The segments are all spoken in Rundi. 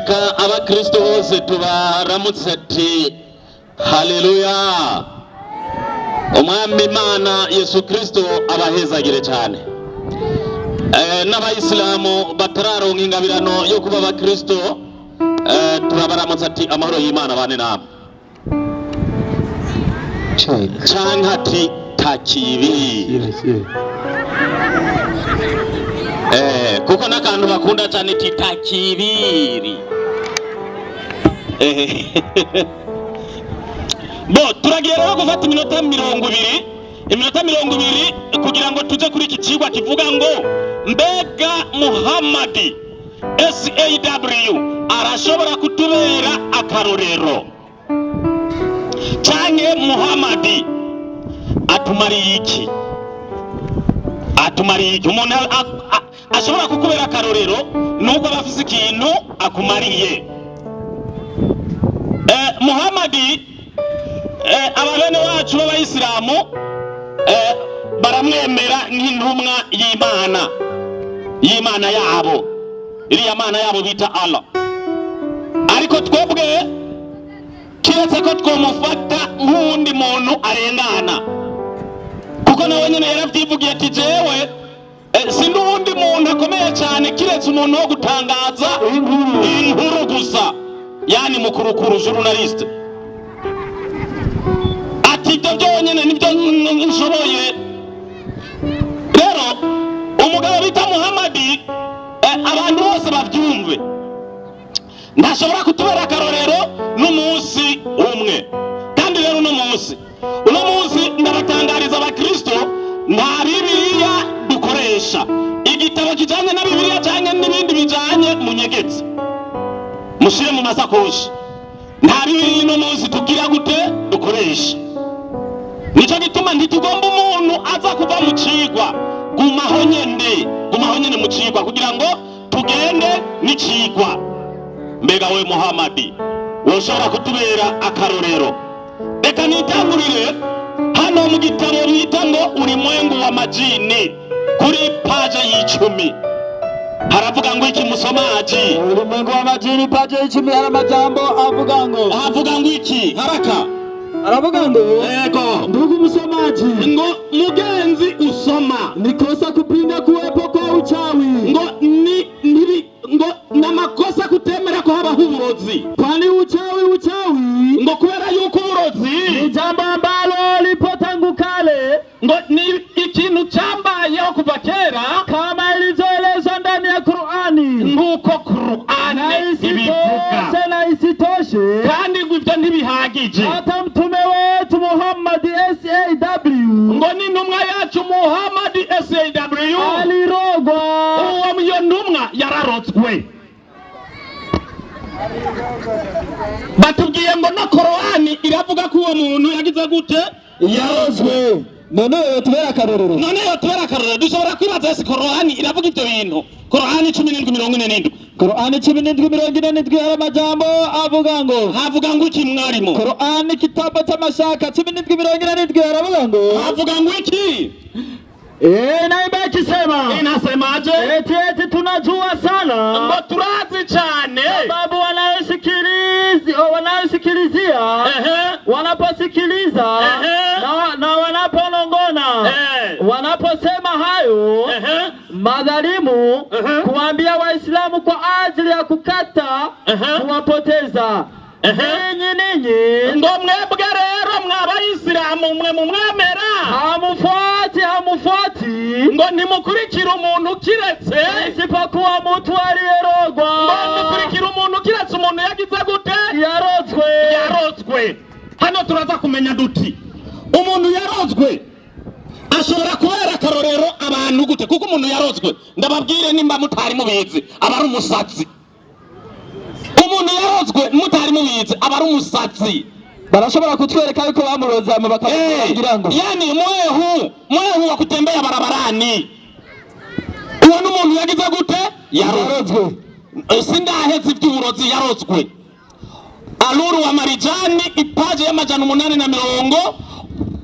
Reka abakristo bose tubaramutse ati haleluya. Umwami Imana Yesu Kristo abahezagire cyane. N'abayisilamu batararonka ingabirano yo kuba abakristo, turabaramutse ati amahoro y'Imana bane namwe. Check. Canke ati takibi. Yes. Kuko n'akantu bakunda cyane ti takibiri. Bo turagiye rero gufata iminota 20, iminota 20, kugira ngo tuje kuri iki cigwa kivuga ngo mbega Muhammadi SAW arashobora kutubera akarorero, canke Muhammadi atumariye iki? Atumariye iki? Umuntu ashobora kukubera akarorero nuko aba afise ikintu akumariye. Muhammadi, aba bene wacu b'abayisilamu baramwemera nk'intumwa y'Imana, y'Imana yabo, iriya mana yabo bita Allah. Ariko twebwe kiretse ko twomufata nk'uwundi muntu arengana, kuko nawe nyine yaravyivugiye ati jewe si n'uwundi muntu akomeye cyane kiretse umuntu wo gutangaza inkuru gusa, yani mukurukuru, journaliste. Ati ibyo byonyine nibyo nshoboye. Rero umugabo bita Muhammadi, abantu bose bavyumve, ntashobora kutubera akarorero n'umunsi umwe. Kandi rero uno munsi ndabatangariza abakristo, nta Bibiliya dukoresha. Igitabo kijanye na Bibiliya canke n'ibindi bijanye munyegetse, mushire mu masakoshi. Nta Bibiliya uno munsi tugira gute dukoresha. Nico gituma ntitugomba umuntu aza kuva mu cigwa. Gumaho nyene, gumaho nyene mu cigwa kugira ngo tugende n'icigwa. Mbega we Muhamadi woshobora kutubera akarorero? Reka nitangurire hano mu gitabo bita ngo Ulimwengu wa Majini, kuri page y'10 haravuga ngo iki, musomaji? Ulimwengu wa Majini, page y'10, hari amajambo avuga ngo Havuga ngo iki? Haraka. Aravuga ngo: Yego. Ndugu msomaji, Ngo mugenzi usoma, ni kosa kupinga kuwepo kwa uchawi, ngo ni ntibi ngo namakosa kutemera ko habaho uburozi, kwani uchawi ngo kubera yuko uburozi ni jambo ambalo lipo tangu kale, ngo ni ikintu cyambayeho kuva kera, kama ilivyoelezwa ndani ya Qur'ani, nk'uko na Qur'ani ibivuga. isitoshe, Kandi ngo ibyo ntibihagije, hata mtume wetu Muhammad SAW ngo n'intumwa yacu Muhammadi SAW alirogwa. Uwo iyo ntumwa yararotswe. Batubwiye ngo na Korowani iravuga ko uwo muntu yagize gute? Yarozwe. None tubera akarorero? None yo tubera akarorero? Dushobora kwibaza ese Korowani iravuga ibyo bintu? Korowani 17:47. Qur'ani 17:47, hari amajambo avuga ngo: Havuga ngo iki, mwarimu? Qur'ani kitabu cy'amashaka 17:47, aravuga ngo: Havuga ngo iki? Naimba ikisema: Inasemaje? Eti tunajua sana Ngo turazi cyane sababu wanayosikilizia wanaposikiliza na wanaponongona, wanaposema hayo madhalimu kuambia Waislamu kwa ajili ya kukata kuwapoteza. Ninyi ninyi Ngo mwebwe rero mwabayisilamu mwe mumwemera, hamufuati, ngo ntimukurikire umuntu kiretse isipokuwa mtu aliyerogwa. Ngo mukurikire umuntu kiretse umuntu yagize gute? Yarozwe. Yarozwe. Hano turaza kumenya duti umuntu yarozwe ashobora kubera akarorero abantu gute? Kuko umuntu yarozwe, ndababwire nimba mutari mubizi, aba ari umusazi. Umuntu yarozwe, mutari mubizi, aba ari umusazi. Barashobora kutwereka yuko bamuroze hama bakagira ngo Yani mwehu, mwehu wa kutembea barabarani, uwo n'umuntu yagize gute? Yarozwe. Yarozwe. Sindaheze iby'uburozi. Yarozwe. Aluru wa Marijani, i page y'886.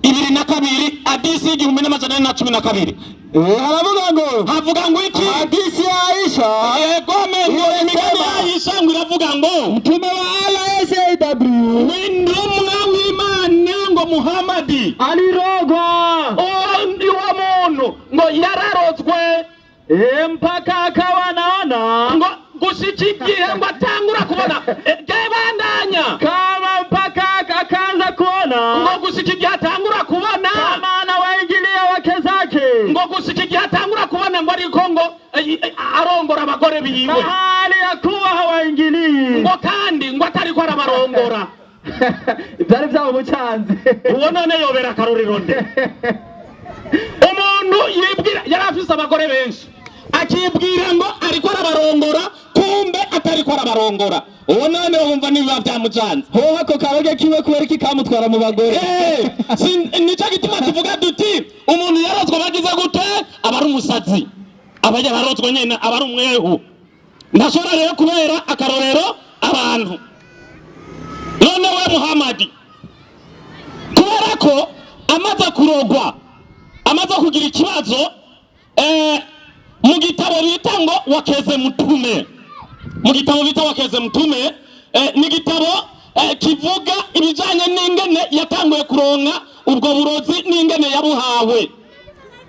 22, hadisi y'1412. Haravuga ngo Havuga ngo iki? Hadisi ya Aisha. Yego, ngo imigani ya Aisha ngo iravuga ngo Mtume wa Allah SAW w'intumwa w'Imana ngo Muhamadi alirogwa uwo muntu ngo yararozwe mpaka akawa anaona ngo gushika igihe ngo atangura kubona. Gebandanya. Kama mpaka akaanza kuona Ngo gushika igihe atangura kubona kama anawaingilia wake zake ngo gushika igihe atangura kubona ngo ariko ngo arongora abagore na biwe hali ya kuwa hawaingilii ngo kandi ngo atariko arabarongora. Byari byaba umucanze. Uwo none yobera akarorero nde? Umuntu yibwira yari afise abagore benshi, akibwira ngo ariko arabarongora, kumbe atariko arabarongora, uwo none wumva nibiba byamucanze. Hoho ako karoge kiwe kubera iki kamutwara mu bagore? Nicyo gituma tuvuga duti umuntu yarozwe bagize gute aba ari umusazi, aba yararozwe nyene, aba ari umwehu, ntashobora rero kubera akarorero abantu. None we Muhamadi, kubera ko amaze kurogwa, amaze kugira ikibazo, mu gitabo bita ngo Wakeze Mutume, mu gitabo bita Wakeze Mutume, ni igitabo kivuga ibijanye n'ingene yatanguye kuronka ubwo burozi n'ingene yabuhawe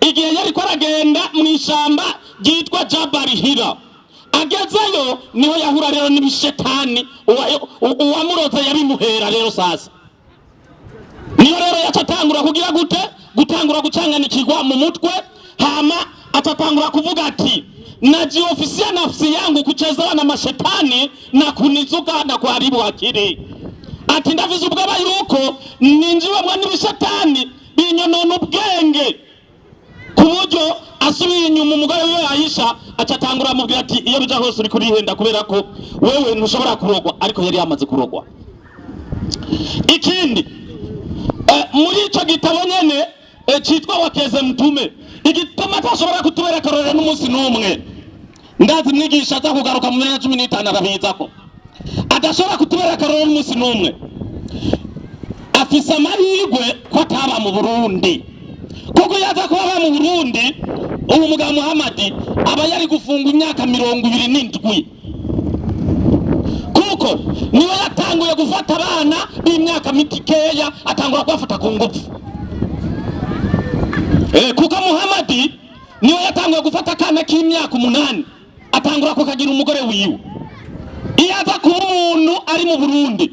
igihe yariko aragenda mu ishamba ryitwa Jabari Hira. Agezeyo niho yahura rero n'ibishetani uwamuroze yabimuhera. Rero sasa niyo rero yaca atangura kugira gute? Gutangura gucanganikirwa mu mutwe. Hama atatangura kuvuga ati: "Najihofisia nafsi yangu kuchezewa na mashetani na kunizuka na kuharibu akili." Ati ndavize ubwoba yuko ninjiwemwo n'ibishetani binyonona ubwenge, ku buryo asubiye inyuma umugore wiwe Aisha aca atangura amubwira ati: "Iyo bija hose uri kurihenda, kubera ko wewe ntushobora kurogwa." Ariko yari yamaze kurogwa. Ikindi, muri ico gitabo nyene citwa Wakeze Mtume, igituma atashobora kutubera akarorero n'umunsi n'umwe, ndazi mwigisha aza kugaruka mu 2015 arabizako adashobora kutubera akarorero n'umunsi n'umwe, afise amahirwe ko ataba mu Burundi, kuko iyo aza kuba aba mu Burundi, ubu mugabo Muhamadi aba yari gufungwa imyaka 27, kuko niwe yatanguye gufata abana b'imyaka mikeya, atangura kubafata ku ngufu. Kuko Muhamadi niwe yatanguye gufata akana k'imyaka 8, atangura kukagira umugore wiwe. Iyo aza kuba umuntu ari mu Burundi,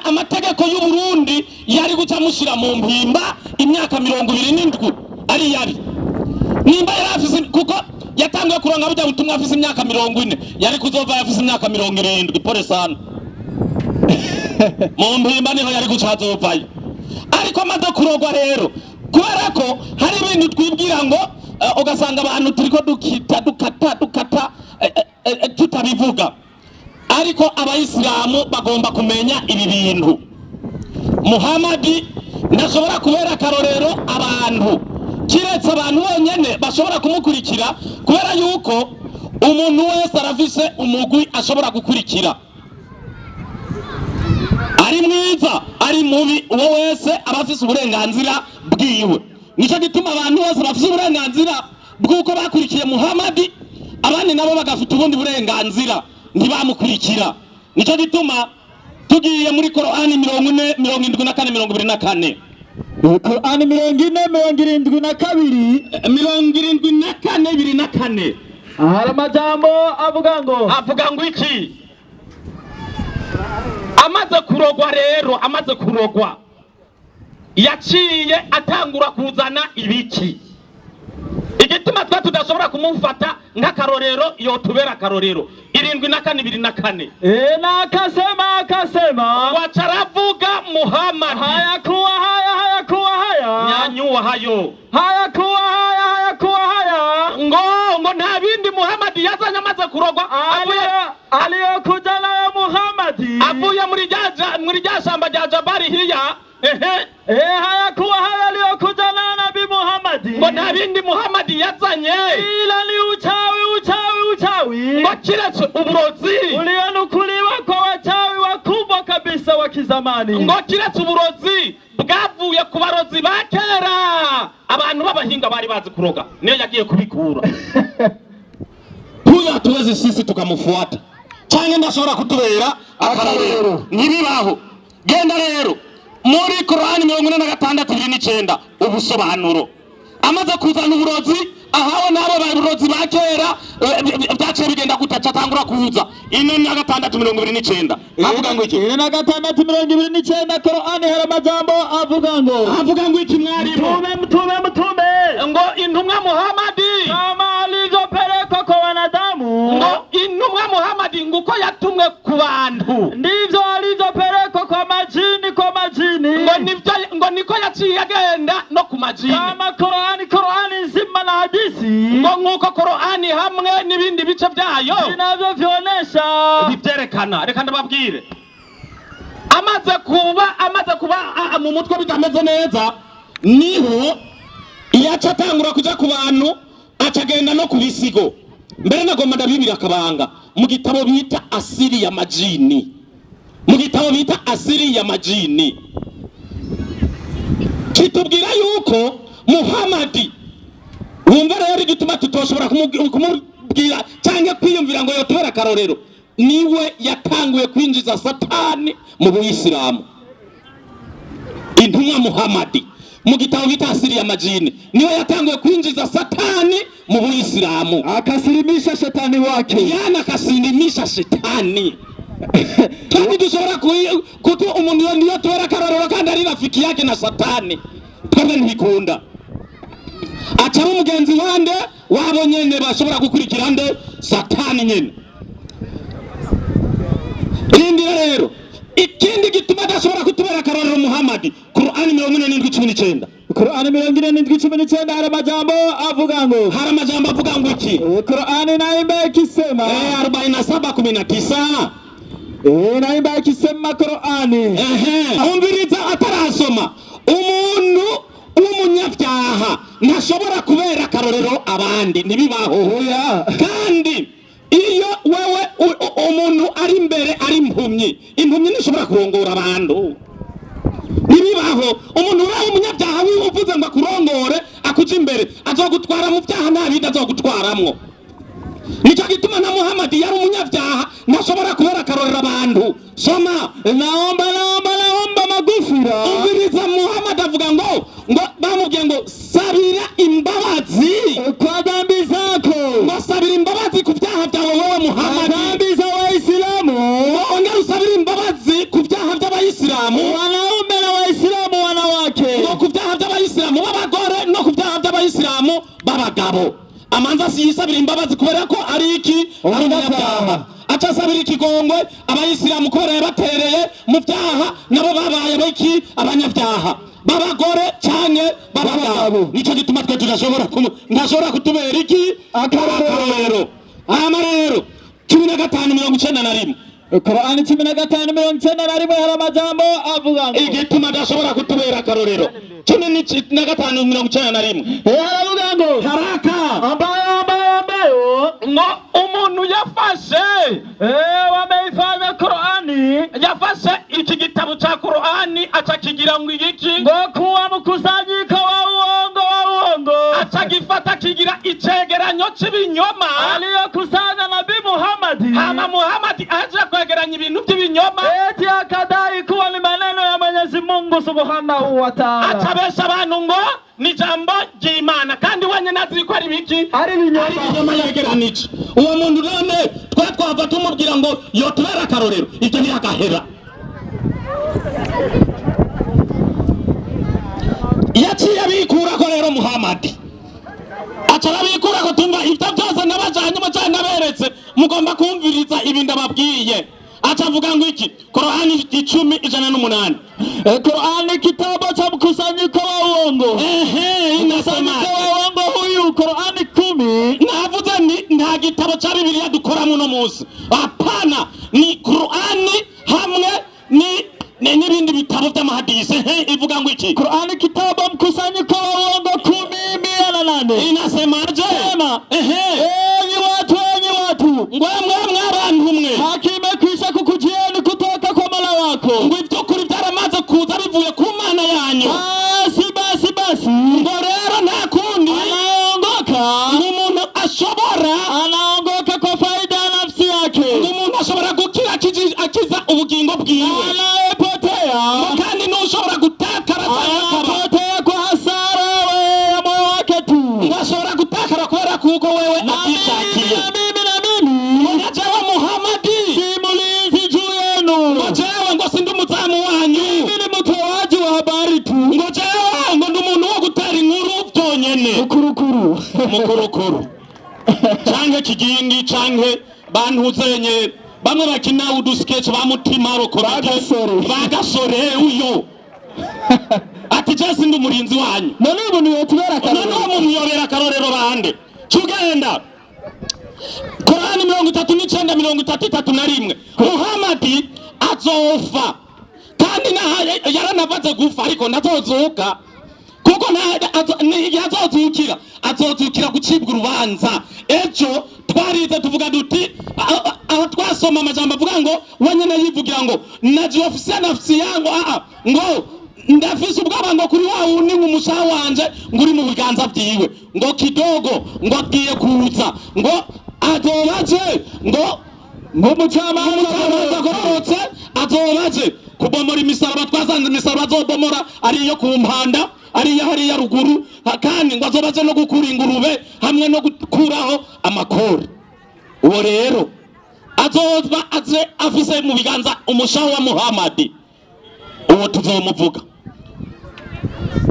amategeko y'u Burundi yari guca amushyira mu mpimba imyaka 27 ari yari nimba yari afise, kuko yatanguye kuronka burya butumwa afise imyaka 40, yari kuzova afise imyaka 70. Pole sana, mu mpimba niho yari guca azovayo. Ariko amaze kurogwa rero, kubera ko hari ibintu twibwira ngo ugasanga abantu turiko dukita, dukata, dukata, tutabivuga, ariko abayisilamu bagomba kumenya ibi bintu. Muhamadi ntashobora kubera akarorero abantu kiretse abantu bonyene bashobora kumukurikira, kubera yuko umuntu wese arafise umugwi ashobora gukurikira, ari mwiza ari mubi, uwo wese aba afise uburenganzira bwiwe. Nicyo gituma abantu bose bafise uburenganzira bw'uko bakurikiye Muhamadi, abandi nabo bagafite ubundi burenganzira ntibamukurikira. Nicyo gituma tugiye muri Korani 40 74 24. Qur'ani 40 72. 74 24. Hari amajambo avuga ngo Avuga ngo iki? Amaze kurogwa rero, amaze kurogwa yaciye atangura kuzana ibiki? Igituma twe tudashobora kumufata nk'akarorero yotubera akarorero, 74 24. Na akasema akasema Waca aravuga Muhammad hayakuwa haya, hayakuwa haya nyanyuwa hayo hayakuwa haya, hayakuwa haya ngo nta bindi Muhammad yazanye amaze kurogwa avuye aliyokuja nayo Muhammadi avuye muri rya shamba rya Jabari hiya, ehe. Hayakuwa haya aliyokuja nayo Nabii Muhammadi Ngo nta bindi Muhammad yazanye ila ni uchawi, uchawi, uchawi ngo kiretse uburozi ulionukuliwa kwa wachawi wakubwa kabisa wa kizamani ngo kiretse uburozi. Bwavuye ku barozi ba kera, abantu b'abahinga bari bazi kuroga, niyo yagiye kubikura. Huyo hatuwezi sisi tukamfuata, canke ndashobora kutubera akarorero, ntibibaho. Genda rero muri Korani 46:29, ubusobanuro. Amaze kuzana uburozi ahawe n'abo barozi ba kera, byaciye bigenda gute? Atangura kuza 46:29, avuga ngo iki? 46:29, Korani, hari amajambo avuga ngo: Avuga ngo iki, mwarimu? Mtume, mtume, mtume. Ngo intumwa Muhamadi kama alivyopelekwa kwa wanadamu, ngo intumwa Muhamadi ngo uko yatumwe ku bantu, ndivyo alivyopelekwa kwa majini, kwa majini. Ngo nivyo, ngo niko yaciye agenda no ku majini. Kama Korani, Korani nzima na hadisi ngo nk'uko Korani hamwe n'ibindi bice byayo vinavyovyonesha. Bivyerekana. Reka ndababwire, amaze kuba mu mutwe bitameze neza, niho yaca atangura kuja ku bantu, acagenda no ku bisigo. Mbere nagomba ndabibira akabanga mu gitabo bita Asiri ya Majini. Mu gitabo bita Asiri ya Majini kitubwira yuko Muhamadi, wumva rero igituma tutoshobora kumubwira cyangwa kwiyumvira ngo yotubera akarorero, niwe yatanguye kwinjiza Satani mu Buyisilamu. Intumwa Muhamadi, mu gitabo bita Asiri ya Majini, niwe yatanguye kwinjiza Satani mu Buyisilamu. Akasilimisha shetani wake. Yana akasilimisha shetani. Kandi dushobora kutu umuntu niyo tubera akarorero kandi ari rafiki yake na Satani? Twebwe ntibikunda. Aca ari umugenzi wande? Wabo nyene bashobora gukurikira nde? Satani nyene. Rindira rero, ikindi gituma adashobora kutubera akarorero Muhamadi, Qur'ani 47:19. Korani 47:19, hari amajambo avuga ngo: Hari amajambo avuga ngo iki? Korani naimba ikisema, 47:19. Naimba ikisema Korani. Ehe, umviriza, atarasoma, umuntu w'umunyabyaha ntashobora kubera akarorero abandi, ntibibaho. Oya. Kandi iyo wewe umuntu ari imbere ari impumyi, impumyi ntishobora kurongora abantu, ntibibaho. Umuntu uraho umunyabyaha wiwe uvuze ngo akurongore, akuja imbere, azogutwara mu byaha, nta bindi azogutwaramwo. Nicyo gituma na Muhamadi yari umunyabyaha, ntashobora kubera akarorero abantu. Soma. Naomba, naomba, naomba magufira. Umviriza, Muhamadi avuga ngo bamubwiye ngo sabira imbabazi kwa dhambi zako, ngo sabira imbabazi ku byaha byawe wowe na Muhamadi, dhambi za Waislamu, ngo ongera usabire imbabazi ku byaha by'Abayisilamu, wanaume na Waislamu wanawake, ngo ku byaha by'Abayisilamu b'abagore no ku byaha by'Abayisilamu b'abagabo. Amanza yisabira imbabazi kubera ko ari iki? Ari umunyabyaha. Aca asabira ikigongwe Abayisilamu kubera yabatereye mu byaha, nabo babaye baki? Abanyabyaha b'abagore canke b'abagabo. Nico gituma twe tudashobora ntashobora kutubera iki? Akarorero. Hama rero 15:91. Korani 15:91, hari amajambo avuga ngo: Igituma adashobora kutubera akarorero, 15:91. Haravuga ngo: Haraka. Ambayo, ambayo, ambayo Ngo umuntu yafashe wameifanya Qurani yafashe iki gitabo ca Qur'ani aca kigira ngo igiki? Ngo kuwa mkusanyiko wa uongo, wa uongo, Aca gifata kigira icegeranyo c'ibinyoma aliyokusanya Nabii Muhammad, hama Muhammad aje kwegeranya ibintu by'ibinyoma, eti akadai kuwa ni maneno ya Mwenyezi Mungu Subhanahu wa Ta'ala, aca abesha abantu ngo ni ijambo ry'Imana, kandi wenyine azi ko ari biki? Ari ibinyoma. Ari ibinyoma yegeranije. Uwo muntu none twe twava tumubwira ngo yotubera akarorero? Ibyo ntiyagahera. Yaciye abikurako rero Muhamadi, aca arabikurako. Tumva ibyo byose nabajanye mujanye naberetse, mugomba kumviriza ibi ndababwiye. Aca avuga ngo iki? Korani 10:108. Qurani kitabu cha mkusanyiko wa uongo, Ehe, inasema mkusanyiko wa uongo huyu Qurani 10. Navuze ni nta gitabo ca Bibiliya dukoramo uno munsi, hapana. Ni Qurani hamwe ni n'ibindi bitabo by'amahadisi. Ehe, ivuga ngo iki? Qurani kitabu mkusanyiko wa uongo 10:108. Inasemaje? Sema. Ehe. Enyi watu, enyi watu, Ngo mwe mwabantu mwe, haki imekwisha kukujieni kutoka kwa Mola wako. Ngo iby'ukuri byaramaze kuza bivuye ku Mana yanyu. Avyishakiye. Na mimi na mimi Ngo na jewe Muhamadi si mlinzi juu yenu, ngo jewe ngo sindi umuzamu wanyu, mimi ni mtoaji wa habari tu. Ngo jewe ngo ndi umuntu wo gutera inkuru byonyene. Mukurukuru. Mukurukuru canke kigingi canke bantuzenye bamwe bakina udusketch ba mutima rokorage. Bagasore. Bagasore uyo ati je sindi umurinzi wanyu. None ubu niwotubera None uwo akarorero? muntu yobera akarorero bande? Cugenda Korani 39 30 31. Muhamadi azofa kandi yaranavaze gufa, ariko ntazozuka kuko igihe azozukira, azozukira gucibwa urubanza. Ejo twarize tuvuga duti aho twasoma amajambo avuga ngo wenyene yivugira ngo najihofisia nafsi yangu, ngo ndafise ubwoba ngo kuri wa wundi ngo umushaha wanje ngo uri mu biganza vyiwe, ngo kidogo ngo agiye kuza, ngo azoba aje ngo nk'umucamanza. Umucamanza agororotse, azoba aje kubomora imisaraba. Twasanze imisaraba azobomora ari iyo ku mpanda, ari iyo hariya ruguru, kandi ngo azoba aje no gukura ingurube hamwe no gukuraho amakori. Uwo rero azoba aje afise mu biganza umushaha wa Muhamadi, uwo tuzomuvuga.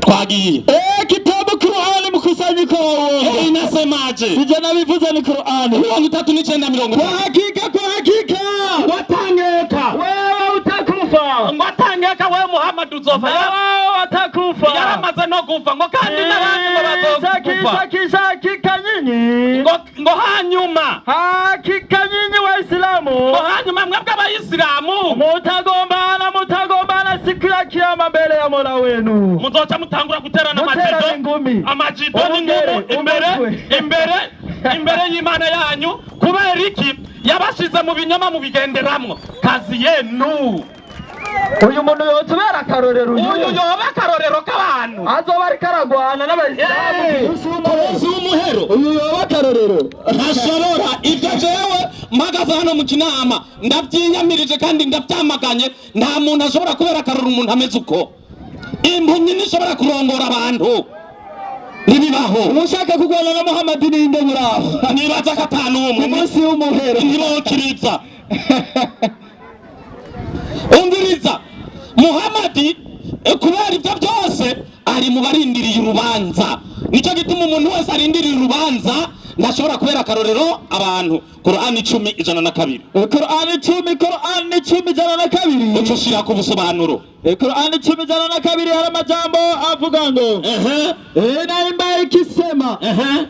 Twagiye. Kitabu Qur'ani, mkusanyiko wa uongo. Inasemaje? Sije nabivuze, ni Qur'ani. 39 mirongo Kwa hakika, kwa hakika ngo atangeka wewe utakufa ngo atangeka wewe Muhammad uzofa. Na wao watakufa. Yaramaze no kufa, ngo kandi n'abandi ngo bazokufa. Kisha kisha hakika nyinyi Ngo hanyuma hakika nyinyi Waislamu ngo hanyuma mwebwe Abayisilamu mutagombana, mutagombana siku ya Kiyama mbele ya Mola wenu. Muzoca mutangura guterana Muterana amajido ingumi. amajido Ubungere, n'ingumu imbere umutwe. imbere y'Imana yanyu. Kubera iki? Yabashize mu binyoma mubigenderamwo, kazi yenu. Uyu muntu yotubera akarorero? Uyu uyu yoba akarorero k'abantu? Azoba ariko aragwana n'Abayisilamu ku munsi w'umuhero. Munsi w'umuhero. Uyu yoba akarorero? Ntashobora ibyo. Jewe mpagaze hano mu Kinama ndabyinyamirije kandi ndabyamaganye. Nta muntu ashobora kubera akarorero umuntu ameze uko. Impumyi ntishobora kurongora abantu, ntibibaho. Ushaka kurwana na Muhammad ninde muraho? Nibaza ko atanu Ku umwe munsi w'umuhero. Ntibokiriza. Umviriza, Muhamadi kubera ibyo byose ari mu barindiriye urubanza. Nicyo gituma umuntu wese arindiriye urubanza ntashobora kubera akarorero abantu. Korani 10 102. Qur'ani 10, Qur'ani 10 102. Uco ushira ku busobanuro. Qur'ani 10 102, hari amajambo avuga ngo na imba ikisema 102.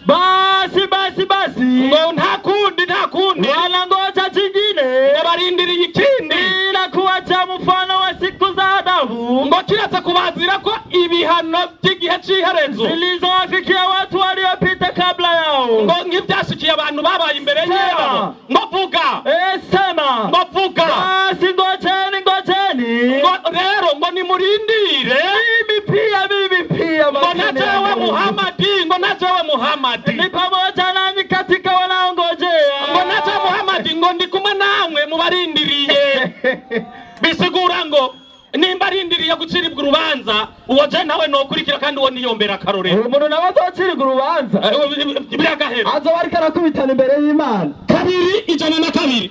Basi, basi, basi Ngo nta kundi, nta kundi. Wanangoja chingine Ngo barindiriye ikindi ila kuwacha mfano wa siku za Adamu ngo kiretse kubazira ko ibihano by'igihe cy'iherezo zilizowafikia watu waliopita kabla yao. Ngo nk'ibyashikiye abantu babaye imbere yabo. Ngo vuga. Sema. Ngo vuga. Basi ngojeni, ngojeni. Ngo rero ngo nimurindire. Mimi pia, mimi pia Ngo na maskini jewe yangu. Muhamadi, ngo na jewe Muhamadi ni pamoja nanyi katika wanaongojea. Ngo na jewe Muhamadi ngo ndi kumwe namwe mubarindiriye. Bisigura ngo nimba arindiriye guciribwa urubanza, uwo je nawe nokurikira kandi uwo niyombera akarorero. Uyu muntu nawe azocirwa urubanza Biragahera. azoba ariko arakubitana imbere y'Imana. 2 102.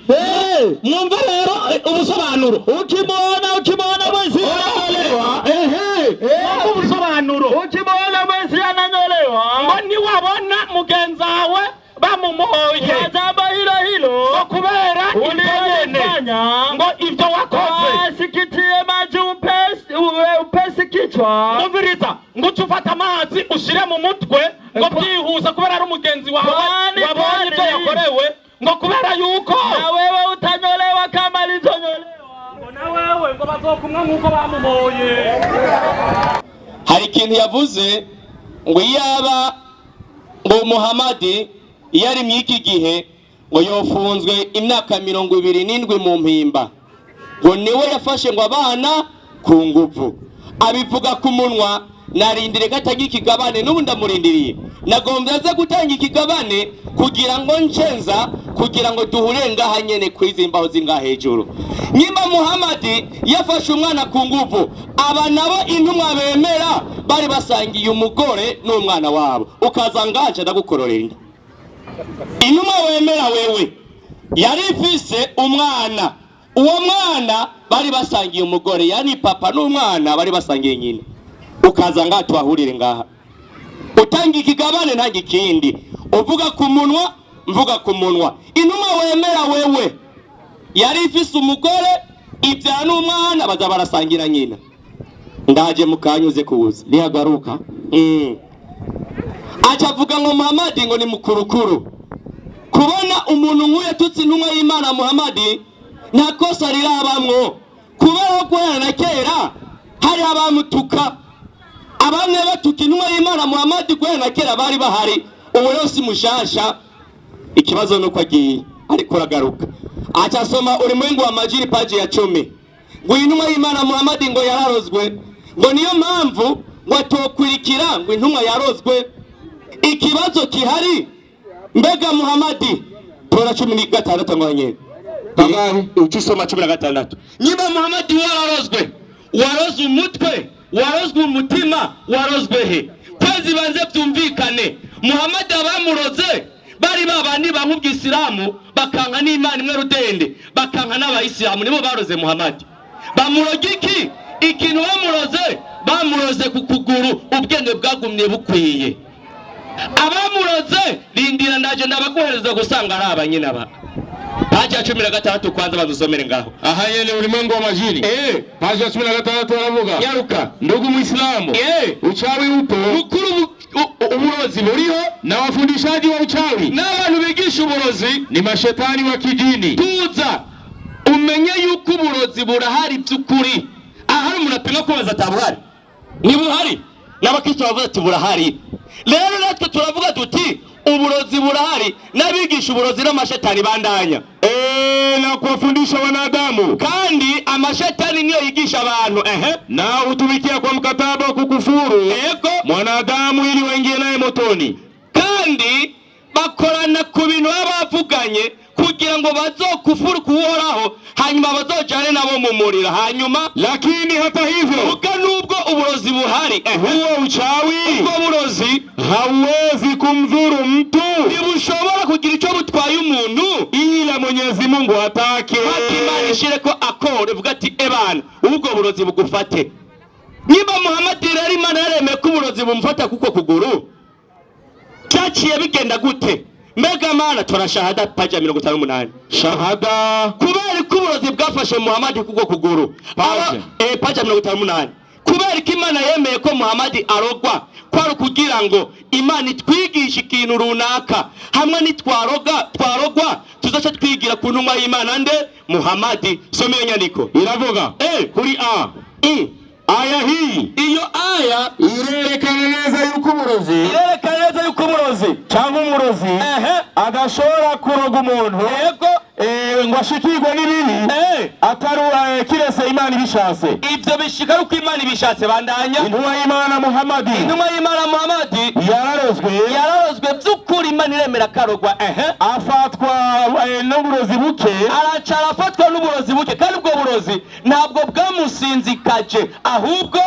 Mwumve rero ubusobanuro. Ukimwona, ukimwona mwezi ananyolewa. Ehe, mwumve ubusobanuro. Ukimwona mwezi ananyolewa Ngo niwabona mugenzi wawe bamumuhoye kwa jambo hilo hilo ngo kubera ibyo nyene ulilolifanya, ngo ibyo wakoze, basi kitie maji upesi, upesi kichwa. Umviriza, ngo uce ufata amazi ushire mu mutwe ngo byihuse kubera ari umugenzi wawe Kwani, wabonye ibyo kwani. yakorewe, ngo kubera yuko na wewe utanyolewa kama alivyonyolewa. Ngo na wewe ngo bazokumwa nk'uko bamumoye. Hari ikintu yavuze ngo iyaba ngo Muhamadi iyo ari mu iki gihe ngo yofunzwe imyaka 27 mu Mpimba, ngo niwe yafashe ngo abana ku nguvu, abivuga ku munwa. Narindire ko atanga ikigabane, n'ubu ndamurindiriye. Nagombye aze gutanga ikigabane kugira ngo ncenza, kugira ngo duhure ngaha nyene kwizi mbaho zingaha hejuru. Nyimba Muhamadi yafashe umwana ku nguvu, aba nabo intumwa bemera bari basangiye umugore n'umwana wabo, ukaza ngaje ndagukororera inda. Intumwa wemera wewe yari ifise umwana, uwo mwana bari basangiye umugore, yani papa n'umwana bari basangiye nyina, ukaza ngaha tuhahurire ngaha, utanga ikigabane ntanga ikindi, uvuga ku munwa mvuga ku munwa. Intumwa wemera wewe yari ifise umugore, ibyara n'umwana, baza barasangira nyina. Ndaje mukanyuze kuza. Nihagaruka. Aca avuga ngo Muhamadi ngo ni mukurukuru. Kubona umuntu nk'uyu yatutse intumwa y'Imana Muhamadi, nta kosa rirabamwo, kubera ko guhera na kera hari abamutuka. Abamwe batuka intumwa y'Imana Muhamadi guhera na kera bari bahari, ubu rero si mushasha. Ikibazo nuko agiye ariko uragaruka. Aca asoma Ulimwengu wa Majini paji ya 10, ngo intumwa y'Imana Muhamadi ngo yararozwe, ngo niyo mpamvu ngo atokwirikira ngo intumwa yarozwe. Ikibazo kihari, mbega Muhamadi, tora 16 ngo nyene. Kangahe? Uca usoma 16. Niba Muhamadi wararozwe, warozwe umutwe, warozwe umutima, warozwe he? Kwezi banze byumvikane. Muhamadi abamuroze bari babandi banka ubwisilamu, bakanka n'Imana imwe rudende, bakanka n'abayisilamu, nibo baroze Muhamadi. Bamuroga iki? Ikintu bamuroze, bamuroze ku kuguru, ubwenge bwagumye bukwiye. Abamuroze, rindira ndaje ndabaguhereza gusanga ari abanyina ba paji ya 16. Kwanza badusomere ngaho. Aha nyene Ulimwengu wa Majini. Paji ya 16 wanavuga. Nyaruka. Ndugu Muislamu, uchawi upo. Mukuru, uburozi buriho. Na wafundishaji wa uchawi n'abantu bigisha uburozi ni mashetani wa kijini. Tuza umenye yuko uburozi burahari by'ukuri. Ahari umuntu apima kubaza atabuhari, ntibuhari. N'abakristo bavuze ati burahari. Rero natwe turavuga tuti uburozi burahari, n'abigisha uburozi n'amashetani. Bandanya. Na kuwafundisha wanadamu. Kandi amashetani niyo yigisha abantu, ehe. Na hutumikia kwa mkataba wa kukufuru mwanadamu ili waingie naye motoni. Kandi bakorana ku bintu baba bavuganye kugira ngo bazokufuru kuhoraho, hanyuma bazojane nabo mu muriro hanyuma. Lakini hata hivyo, Vuga nubwo uburozi buhari, ehe, huo uchawi ubwo burozi hauwezi kumdhuru mtu ntibushobora kugira icyo butwaye umuntu ila Mwenyezi Mungu atake. Paka Imana ishire ko akore, ivuga ati ebana, ubwo burozi bugufate. Niba Muhamadi rero Imana yaremeye ko uburozi bumufata kuko kuguru, cyaciye bigenda gute? Mbega Mana, tora Shahada paji ya 58. Shahada. Kubera ko uburozi bwafashe Muhamadi kuko kuguru. Paji. Paji ya 58. Kubera ko Imana yemeye ko Muhamadi arogwa, kwari kugira ngo Imana itwigishe ikintu runaka. Hamwe nitwaroga, twarogwa, tuzaca twigira ku ntumwa y'Imana nde? Muhamadi. Soma iyo nyandiko. Iravuga kuri A, aya hii Iyo aya irerekana neza yuko uburozi irerekana neza yuko uburozi cyangwa umurozi adashobora kuroga umuntu ngo ashikirwe n'ibibi atari kirese Imana ibishatse. Ivyo bishika ari uko Imana ibishatse. Bandanya. Intumwa y'Imana Muhamadi Intumwa y'Imana Muhamadi yararozwe. Yararozwe by'ukuri, Imana iremera karogwa, ehe. Afatwa n'uburozi buke. Araca arafatwa n'uburozi buke, kandi ubwo burozi ntabwo bwamusinzikaje, ahubwo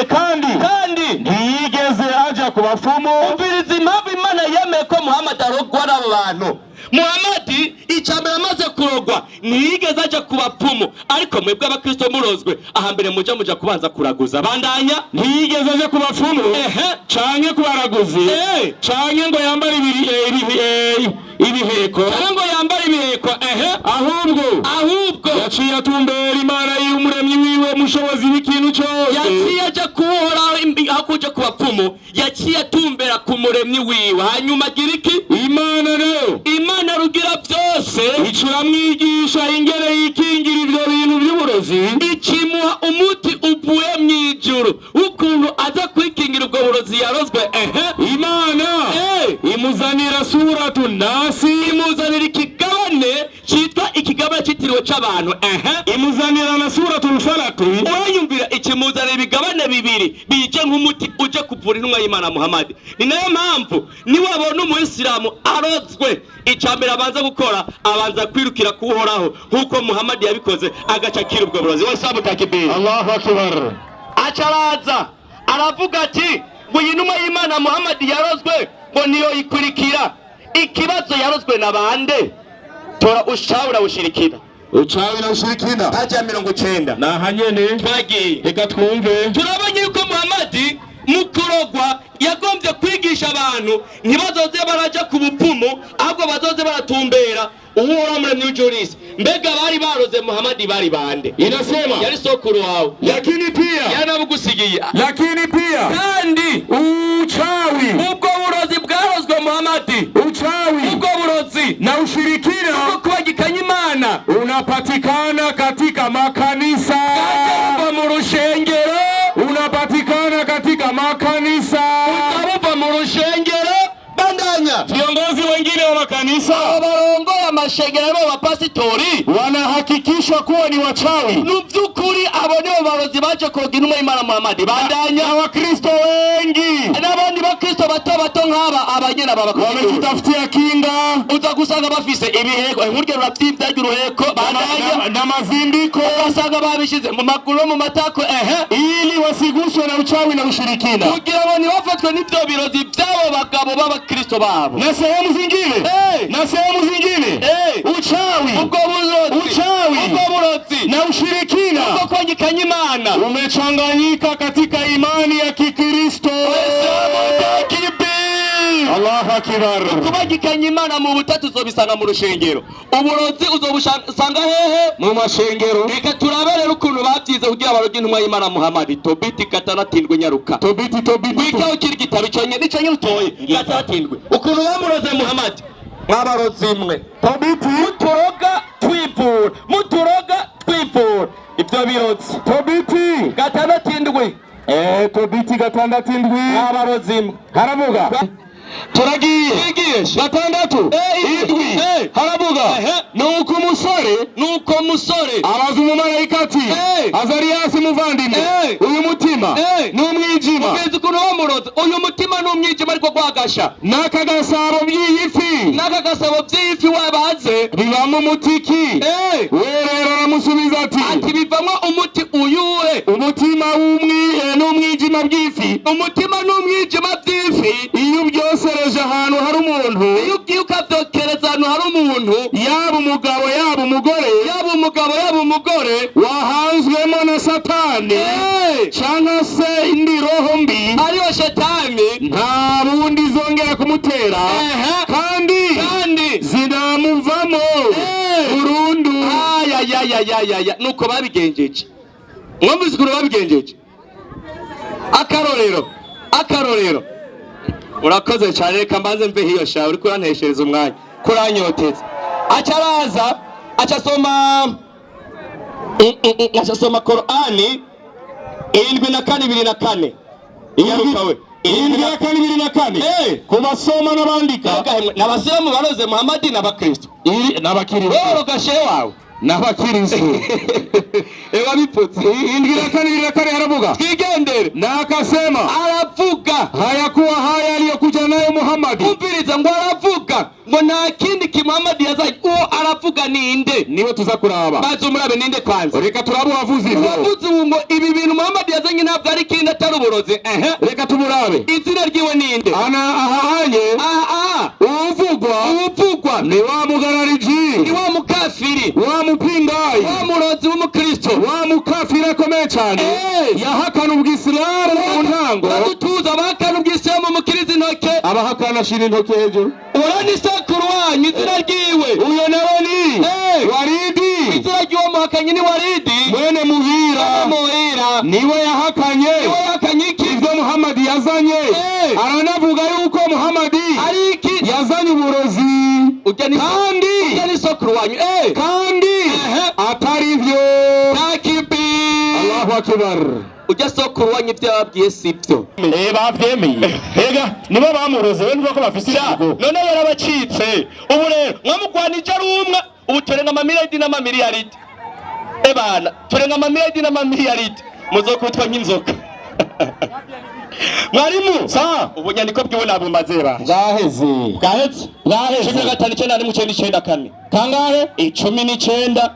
Kandi kandi ntiyigeze aja ku bapfumu. Umviriza impamvu Imana yemeye ko Muhamadi arogwa n'abo bantu. Muhamadi icambere amaze kurogwa ntiyigeze aja ku bapfumu, ariko mwebwe abakristo murozwe, ahambere muja kubanza kuraguza. Bandanya. Ntiyigeze aja ku bapfumu canke ku baraguzi canke ngo yambare ibiheko. Cyangwa ngo yambare ibiheko, ehe. Ahubwo ahubwo yaciye atumbera Imana y'umuremyi wiwe, mushobozi w'ikintu cyose. Yaciye aja kuwuhoraho, aho kuja ku bapfumu yaciye atumbera ku muremyi wiwe. Hanyuma agira iki? Imana nayo Imana rugira byose ikiramwigisha ingene yikingira ibyo bintu by'uburozi. Ikimuha umuti uvuye mu ijuru w'ukuntu aza kwikingira ubwo burozi yarozwe, ehe. Imana imuzanira Suratu Nasi. Imuzanira ikigabane cyitwa ikigabane cyitiriwe Cyitiriwe c'abantu, ehe. Imuzanira na Suratul Falaq. Uranyumvira, ikimuzanira ibigabane bibiri bije nk'umuti uje kuvura intumwa y'Imana Muhammad. Ni nayo mpamvu niwabona umuyisilamu arozwe, icya mbere abanza gukora, abanza kwirukira kuwuhoraho nk'uko Muhammad yabikoze, agaca akira ubwo burozi. Wese takibiri. Allahu akbar. Aca araza aravuga ati ngo iyi ntumwa y'Imana Muhammad yarozwe, ngo niyo ikurikira. Ikibazo, yarozwe na bande? Tora ushawe urawushirikira. Uchawi na ushirikina. Paji ya 90. Na hanyene. Twagiye. Reka twumve. Turabonye yuko Muhamadi mu kurogwa yagombye kwigisha abantu ntibazoze baraja ku bupfumu, ahubwo bazoze baratumbera uwo Muremyi w'ijuru. Mbega bari baroze Muhamadi bari bande? Inasema Yari sokuru wawe. Lakini pia Yaranabugusigiye. Lakini pia Kandi uchawi, ubwo burozi bwarozwe Muhamadi, uchawi ubwo burozi na ushirikina bwo kubagikanya Imana unapatikana katika makanisa, buva mu rushengero. Unapatikana katika makanisa. Buva mu rushengero. Bandanya. Viongozi wengine wa makanisa Abarongoye amashengero aribo bapasitori wanahakikishwa kuwa ni wachawi mu by'ukuri abo nibo barozi baje kuroga intumwa y'Imana Muhamadi. Bandanya. Na Wakristo wengi N'abandi bakristo bato bato nk'aba abanyene aba bakristo wamejitafutia kinga uza gusanga bafise ibiheko, nkurya ruravyimvya uruheko. Bandanya. na mazindiko Ugasanga babishize mu maguru no mu matako, ehe. ili wasiguswe na uchawi na ushirikina. Kugira ngo ntibafatwe n'ivyo birozi by'abo bagabo b'abakristo babo. Na sehemu zingine, Hey! na sehemu zingine, Hey! uchawi, Ubwo burozi, Uchawi. ubwo burozi na ushirikina ubwo kwangikanya Imana umechanganyika katika imani ya Kikristo. Allahu akbar. Kubagikanya Imana mu butatu uzobisanga mu rushengero. Uburozi uzobusanga hehe? Mu mashengero. Reka turabe rero ukuntu babyize kugira baroge intumwa y'Imana Muhamadi. Tobiti 67, nyaruka. Tobiti, Tobiti. Wikaho ukiri igitabo ico nyene, ico nyene utoye, 67, ukuntu bamuroze Muhamadi. Mwabarozi mwe, Tobiti, muturoga twivura, muturoga twivura ivyo birozi. Tobiti. 67. Tobiti 67. Mwabarozi mwe. Haravuga. Turagiye. Twigishe. 6, 7. 7. Haravuga. Nuko umusore Nuko musore abaza umumarayika ati: "Azariyasi muvandimwe, uyu mutima n'umwijima Ugenzi ukuntu bamuroze, uyu mutima n'umwijima ariko gwagasha n'aka gasabo by'iyi fi n'aka gasabo by'ifi wabaze bibamo umutiki?" We rero aramusubiza ati: Ati bivamo umuti uyuhe? "Umutima n'umwijima by'ifi, Umutima n'umwijima by'ifi, iyo ubyosereje ahantu hari umuntu, iyo ugiye ukavyokereza ahantu hari umuntu, yaba umugabo yaba umugore, yaba umugabo yaba umugore, wahanzwemo na Satani cyangwa se indi roho mbi, ariyo shetani, nta bundi izongera kumutera, kandi kandi zinamuvamo burundu." Ayayayayaya, nuko babigenjeje. Mwumvise ukuntu babigenjeje? Akarorero, akarorero. Urakoze cyane. Reka mbanze mve hiyo sha, uriko uranteshereza umwanya, kuranyoteza. Aca araza aca asoma aca asoma Korani 74 24. Iyaruka we. 74 24. Ku basoma n'abandika. N'abasilamu baroze Muhamadi n'abakristo. N'abakiristo. Wewe rogashe wawe. N'abakiristo. Ewa bipfutse. 74 24 haravuga: Twigendere. Na akasema, Aravuga: "Hayakuwa haya aliyokuja nayo Muhammadi." Umviriza, ngo aravuga ngo nta kindi kimuhamadi yazanye. Uwo aravuga ninde? Niwe tuza kuraba. Baza umurabe ninde kwanza. Reka turabe uwavuze ivyo. Uwavuze ubu ngo ibi bintu Muhamadi yazanye ntabwo ari ikindi atari uburozi, ehe. Reka tumurabe. Izina ryiwe ninde? Ana ahahanye. Aha aha. Uvugwa Uvugwa ni wa mugarariji, ni wa mukafiri, wa mupingayi, wa murozi w'umukristo, wa mukafiri akomeye cyane, yahakana ubwisilamu mu ntango. Badutuza abahakana ubwisilamu, mukiriza intoke. Abahakana shira intoke hejuru. Ura ni sekuru wanyu, izina ryiwe? Uyo nawe ni Waridi. Izina ry'uwo muhakanyi ni Waridi mwene Muhira. Muhira. Niwe yahakanye. Niwe yahakanye iki? Ibyo Muhamadi yazanye. Aranavuga yuko Muhamadi Ari iki? yazanye uburozi, Ujya ni kandi ujya ni sokuru wanyu. Kandi atari byo. Takibi. Allahu akbar. Ujya sokuru wanyu, ibyo yababwiye si byo. Bavyemeye ega nibo bamuroze we, ntuvuga ko bafise ibigo. None yarabacitse. Ubu rero mwamugwanije ari umwe. Ubu turenga amamiliyaridi n'amamiliyaridi. Ebana, turenga amamiliyaridi n'amamiliyaridi, muzokubitwa nk'inzoka. Mwarimu, Sa. ubunyandiko bwiwe nabumaze ba. Bwaheze. Bwahetse. Bwaheze. 15, 9, 1, 9, 9, 4. Kangahe? 19, 10,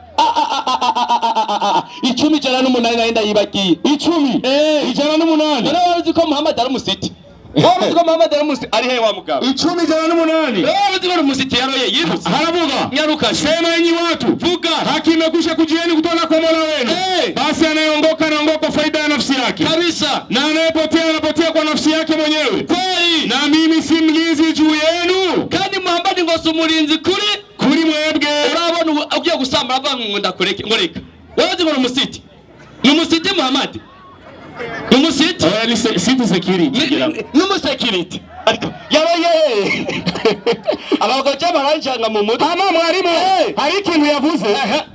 108, nayo ndayibagiye. 10. 108. None wari uzi ko Muhammad ari umusiti? Wari uzi ko Muhammad ari umusiti? Ari he wa mugabo? 10, 108. Wari uzi ko ari umusiti yaroye yirutse? Haravuga. Nyaruka. Sema enyi watu, Vuga. Haki imekwisha kujieni kutoka kwa Mola wenu. Basi anayeongoka anaongoka kwa faida ya nafsi yake. Kabisa. Na anayepotea anapotea kwa nafsi yake mwenyewe. Kweli. Na mimi si mlinzi juu yenu. Kandi Muhammad ngo si umurinzi kuri mwebwe. Urabona ubu ugiye gusambara avuga ngo ndakureke, ngo reka. Wari uzi ngo ni umusiti? Ni umusiti Muhammad? Ni umusiti? Oya, ni siti security. Ni umusekiriti. Ariko yaroye. Abagore baranjanga mu mutwe. Hama mwarimu, hari ikintu yavuze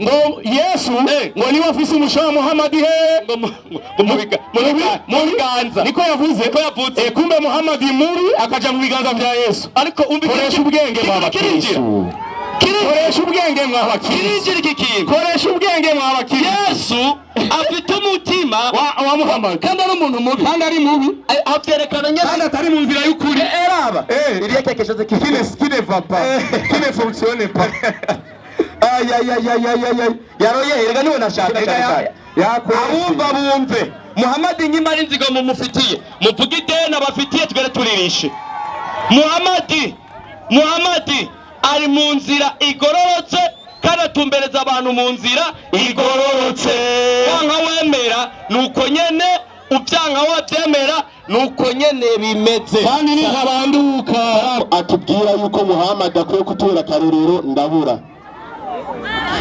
ngo Yesu ngo niwe afise umusha wa Muhammad he Ngo mu biganza. Niko yavuze. Niko yavuze. Kumbe Muhammad muri akaja mu biganza vya Yesu. Ariko umva Koresha ubwenge mwa kirinjira. bakristo. Koresha ubwenge mwa bakristo. Kirinjira iki kintu. Koresha ubwenge mwa bakristo. Yesu afite umutima wa Muhammad. Kandi ari umuntu mubi. Kandi ari mubi. Avyerekana nyene. Kandi atari mu nzira y'ukuri. Eraba. Il y a quelque chose qui ne va pas, qui ne fonctionne pas. Ay ay ay ay ay ay ay. Yaroye erega niwe nashaka cyane cyane. Abumva bumve. Muhammad nyima ari inzigo mumufitiye. Muvuge ideni abafitiye twere turirishe. Muhammad ari mu nzira igororotse kandi atumbereza abantu mu nzira igororotse. Wanka wemera nuko nyene, uvyanka wavyemera nuko nyene bimeze. Kandi ni nkabanduka. Atubwira yuko Muhammad akwiye kutubera akarorero, ndabura.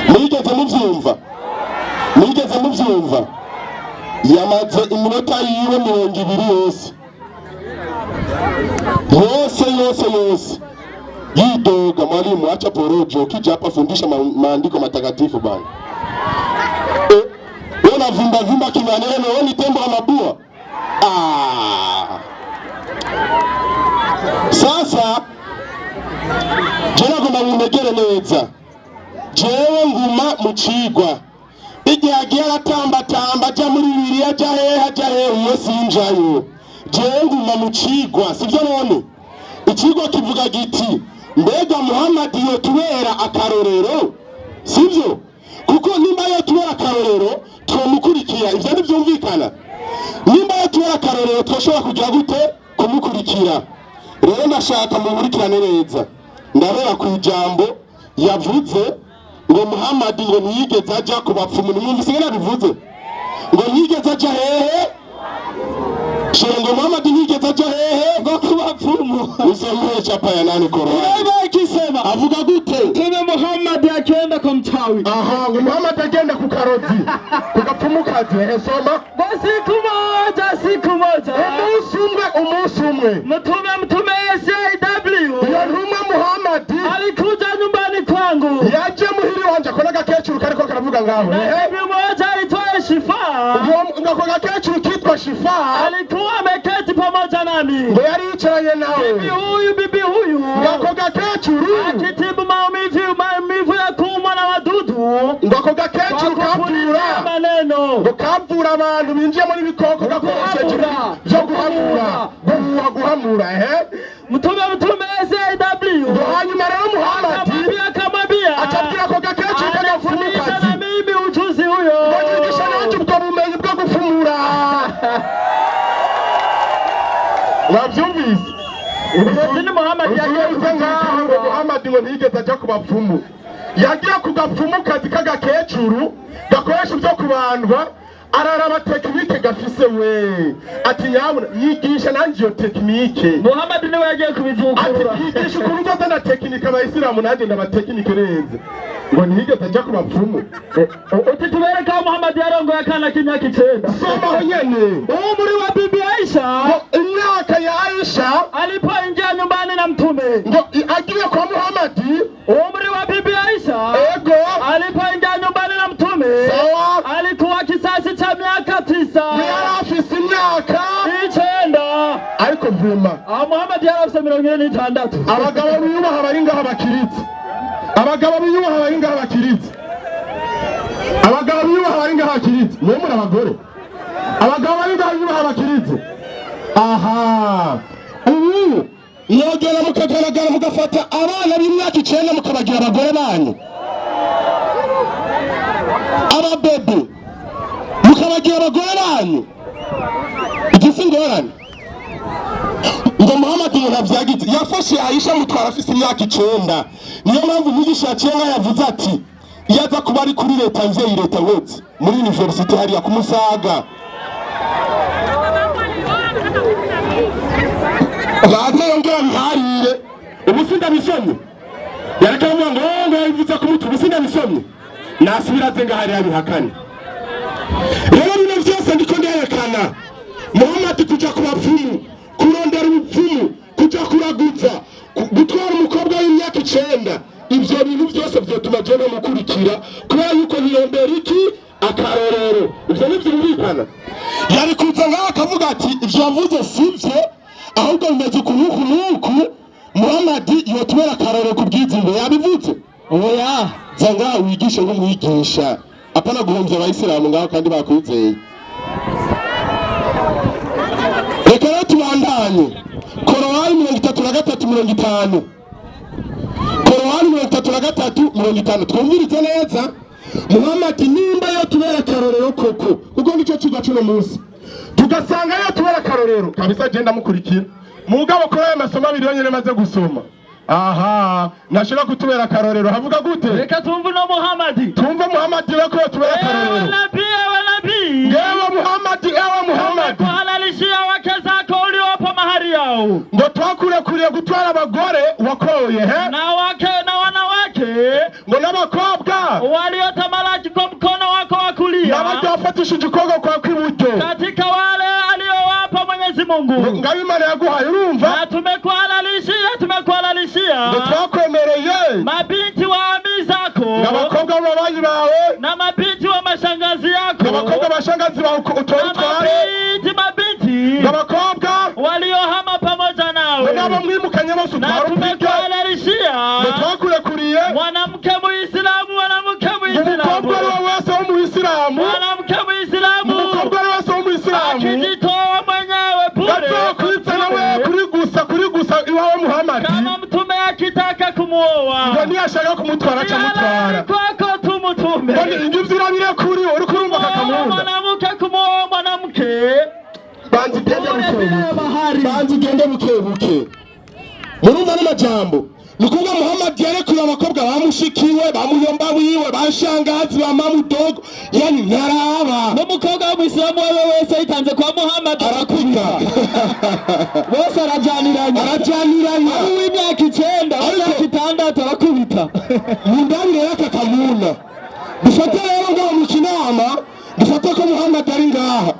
Mwigeze muvyumva? Mwigeze muvyumva? Yamaze iminota yiwe 20 yose. Yose, yose, yose. Yidoga, mwalimu acha porojo, ukija hapa fundisha maandiko matakatifu bana. Wewe unavimba vimba kimaneno, wewe ni tembo wa mabua. Sasa je nagomba muntegere neza. Jewe nguma mu cigwa. Igihe agiye aratambatamba aja muri Bibiliya, aja hehe, aja hehe, iyo sinjayo. Jewe nguma mu cigwa, sivyo none? Icigwa kivuga giti mbega Muhammad yotubera akarorero, sivyo? Kuko nimba yotubera akarorero twomukurikira, ivyo ntivyumvikana. Nimba yotubera akarorero twoshobora kugira gute kumukurikira? Rero ndashaka mukurikirane neza. Ndabera ku ijambo yavuze ngo Muhammad ngo ntiyigeze aja ku bapfumu. Nimwumvise ingene abivuze? Ngo ntiyigeze aja hehe? Shira ngo Muhammad ntiyigeze aja hehe? Ngo ku bapfumu. Usomewe chapa ya 8 Korani. Eba ikisema. Avuga gute? Mtume Muhammad akienda kwa mchawi. Aha, ngo Muhammad agenda ku karozi. Ku gapfumukazi, soma. Ngo siku moja, siku moja. Umunsi umwe, umunsi umwe. Mtume SAW Iyo ntumwa Muhammad alikuja nyumbani kwangu. Yaje muhiri wanje, akona gakecuru kariko karavuga ngaho. Na bibi moja aitwaye Shifa. Ngo ako gakecuru kitwa Shifa. Alikuwa ameketi pamoja nami. Ngo yari yicaranye nawe. Bibi huyu. Ngo ako gakecuru akitibu maumivu ya kuumwa na wadudu. Ngo ako gakecuru Kwa kupuliza kavura. maneno. Ngo kavura abantu binjiye muri bikoko gakoresheje Guhamura. byo guhamura. Guhuha, guhamura, Mtume SAW Ngo hanyuma rero Muhammad akamwambia, acabwira ako gakecuru anafundisha k'agapfumukazi. na mimi ujuzi huyo. Ngo nyigisha nanjye ubwo bumenyi bwo gupfumura. Wavyumvise? Ni Muhammad yagiye Usubize ngaho ngo Muhammad ngo ntiyigeze aja ku bapfumu. Yagiye ku gapfumukazi k'agakecuru gakoresha ibyo kubandwa, araraba tekinike gafise we. Ati nyabuna nyigisha nanjye iyo tekinike. Muhammad niwe yagiye kubivukurura. Ati nyigisha ukuntu nzoza na tekinike abayisilamu nanjye ndabatekinike neza. Ngo ntiyigeze aja ku bapfumu. Uti tubereke aho Muhammad yarongoye akana k'imyaka 9. Soma aho nyene. Umri wa bibi Aisha Ngo imyaka ya Aisha alipoingia nyumbani na Mtume. Ngo agiye kwa Muhammad. Umri wa bibi Aisha Ego. alipoingia nyumbani na Mtume. Sawa. Alikuwa kisasi cha miaka 9. Yari afise imyaka 9. Ariko vuma. Aho Muhammad yari afise 46. Abagabo biyubaha bari ngaho bakiritse. Abagabo biyubaha bari ngaha bakiritse, abagabo biyubaha bari ngaha bakiritse, mwe muri abagore, abagabo bari ngaha biyubaha bakiritse. Aha ubu mwogera mukagaragara mugafata abana b'imyaka 9 mukabagira abagore banyu, ababebe mukabagira abagore banyu. Igisi ingorane ngo Muhammad umuntu avyagize yafashe Aisha mutwara afise imyaka 9. Niyo mpamvu umwigisha yaciye nka yavuze ati iyo aza kuba ari kuri leta mvyeyi, leta wese muri université hariya ku Musaga, baze yongera biharire. Ubu sindabisomye, yareka avuga ngo yabivuze ku mutwe. Ubu sindabisomye, nasubira aze ngaho hariya bihakane. Rero bino vyose ndiko nderekana Muhammad kuja ku bapfumu, kurondera ubupfumu, kuja kuraguza, gutwara umukobwa w'imyaka 9, ivyo bintu vyose vyotuma je ntamukurikira, kubera yuko ntirondera iki akarorero. Ivyo ntivyumvikana. Yari kuza ngaho akavuga ati ivyo yavuze sivyo, ahubwo bimeze uku n'uku n'uku. Muhammad yotubera akarorero ku bwizimbo yabivuze. Oya. Za ngaho wigishe nk'umwigisha, apana guhomvya abayisilamu ngaho kandi bakwizeye. Reka rero tubandanye. Korowani 33:50, Korowani 33:50, twumvirize neza. Muhammad nimba yotubera akarorero koko, kuko nicyo cigwa c'uno munsi, tugasanga yotubera akarorero kabisa, je ndamukurikira. Mugabo kuri aya masomo abiri yonyene maze gusoma, aha ntashobora kutubera akarorero. Havuga gute? Reka tumve uno Muhamadi. Tumve Muhammad ko yotubera Ewe akarorero. nabii, ewe nabii, Ngewe Muhammad, ewe Muhammad, kuhalalishia wake zako uliowapa mahari yao ngo twakurekuriye gutwara abagore wakoye he na wake na wanawake ngo n'abakobwa waliotamalaki kwa mkono wako wa kulia n'abaryo wafatishije ukuboko kwawe kw'iburyo katika wale aliyowapa Mwenyezi Mungu. Ngaho Imana yaguhaye, urumva? Na tumekuhalalishia, tumekuhalalishia Ngo twakwemereye mabinti wa ami zako ngo abakobwa b'ababanyi bawe na mabinti wa mashangazi yako ngo abakobwa bashangazi bawe utore na utware mabinti mabinti ngo abakobwa waliohama pamoja ngo nawe n'abo mwimukanye bose na utware upike. tumekuhalalishia Ngo twakurekuriye mwanamke Muislamu, mwanamke Muislamu, umukobwa ari we wese w'umuyisilamu, mwanamke Muislamu umukobwa ari we wese w'umuyisilamu akijitoa mwenyewe bure azokwizana we kuri gusa, kuri gusa iwawe Muhammad, kama mtume akitaka kumuoa ngo niyashaka kumutwara acamutwara. Ni halali kwako tu mtume Ngo ingivyo irabire kuri uriko urumva Kumuoa kakamunda. mwanamke, kumuoa mwanamke. Banza ugende bukebuke, banza ugende bukebuke. Murumva n'amajambo, ni ukuvuga Muhammad yarekuye abakobwa bamushikiwe, bamuyomba wiwe, bashangazi, ba mamudogo, yani ntaraba. N'umukobwa w'umuyisilamu uwo ari we wese yitanze kwa Muhammad Arakwiga. Bose arajaniranya. Arajaniranya. Ari uw'imyaka 9, uw'imyaka 6, arakubita. Mundabire rero aka kamuna dufate rero ngaho mu Kinama, dufate ko Muhammad ari ngaha,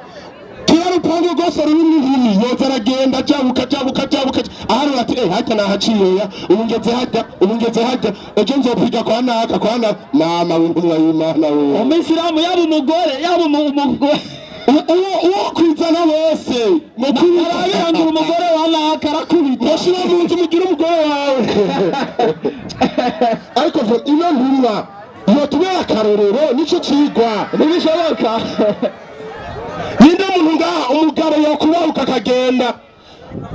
kira rupangu rwose rurimo inkumi, yoza aragenda ajabuka, ajabuka, ajabuka, aharura ati eh hajya nahaciye ya, ubu ngeze hajya, ubu ngeze hajya, ejo nzopfika kwa naka, kwa naka nama w'intumwa y'Imana we. Umuyisilamu yaba umugore yaba umugore Uwo uwo kwizana wese ngo kubita arabirangira umugore wa naka arakubita. Ngo shira mu nzu mugire umugore wawe. Ariko ino ntumwa yotubera akarorero, nico cigwa. Ntibishoboka. Ninde muntu ngaha umugabo yokubahuka akagenda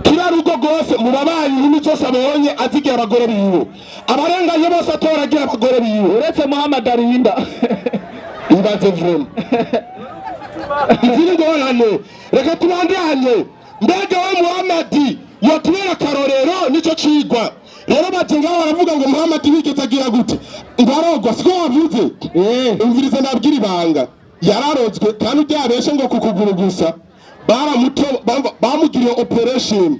kira rugo rwose mu babanyi, inkumi zose abonye azigira abagore biwe, abarenganye bose atoragira abagore biwe? Uretse Muhammad arinda. Ibaze vraiment izindi ngorane. Reka tubandanye. Mbega we Muhamadi yotubera akarorero, nico cigwa. Rero baje ngaho baravuga ngo Muhamadi wigeze agira gute, ngo arogwa, siko wavuze? Umvirize nabwira ibanga, yararozwe kandi uryabeshe ngo ku kuguru gusa baramuto bamugiriye operation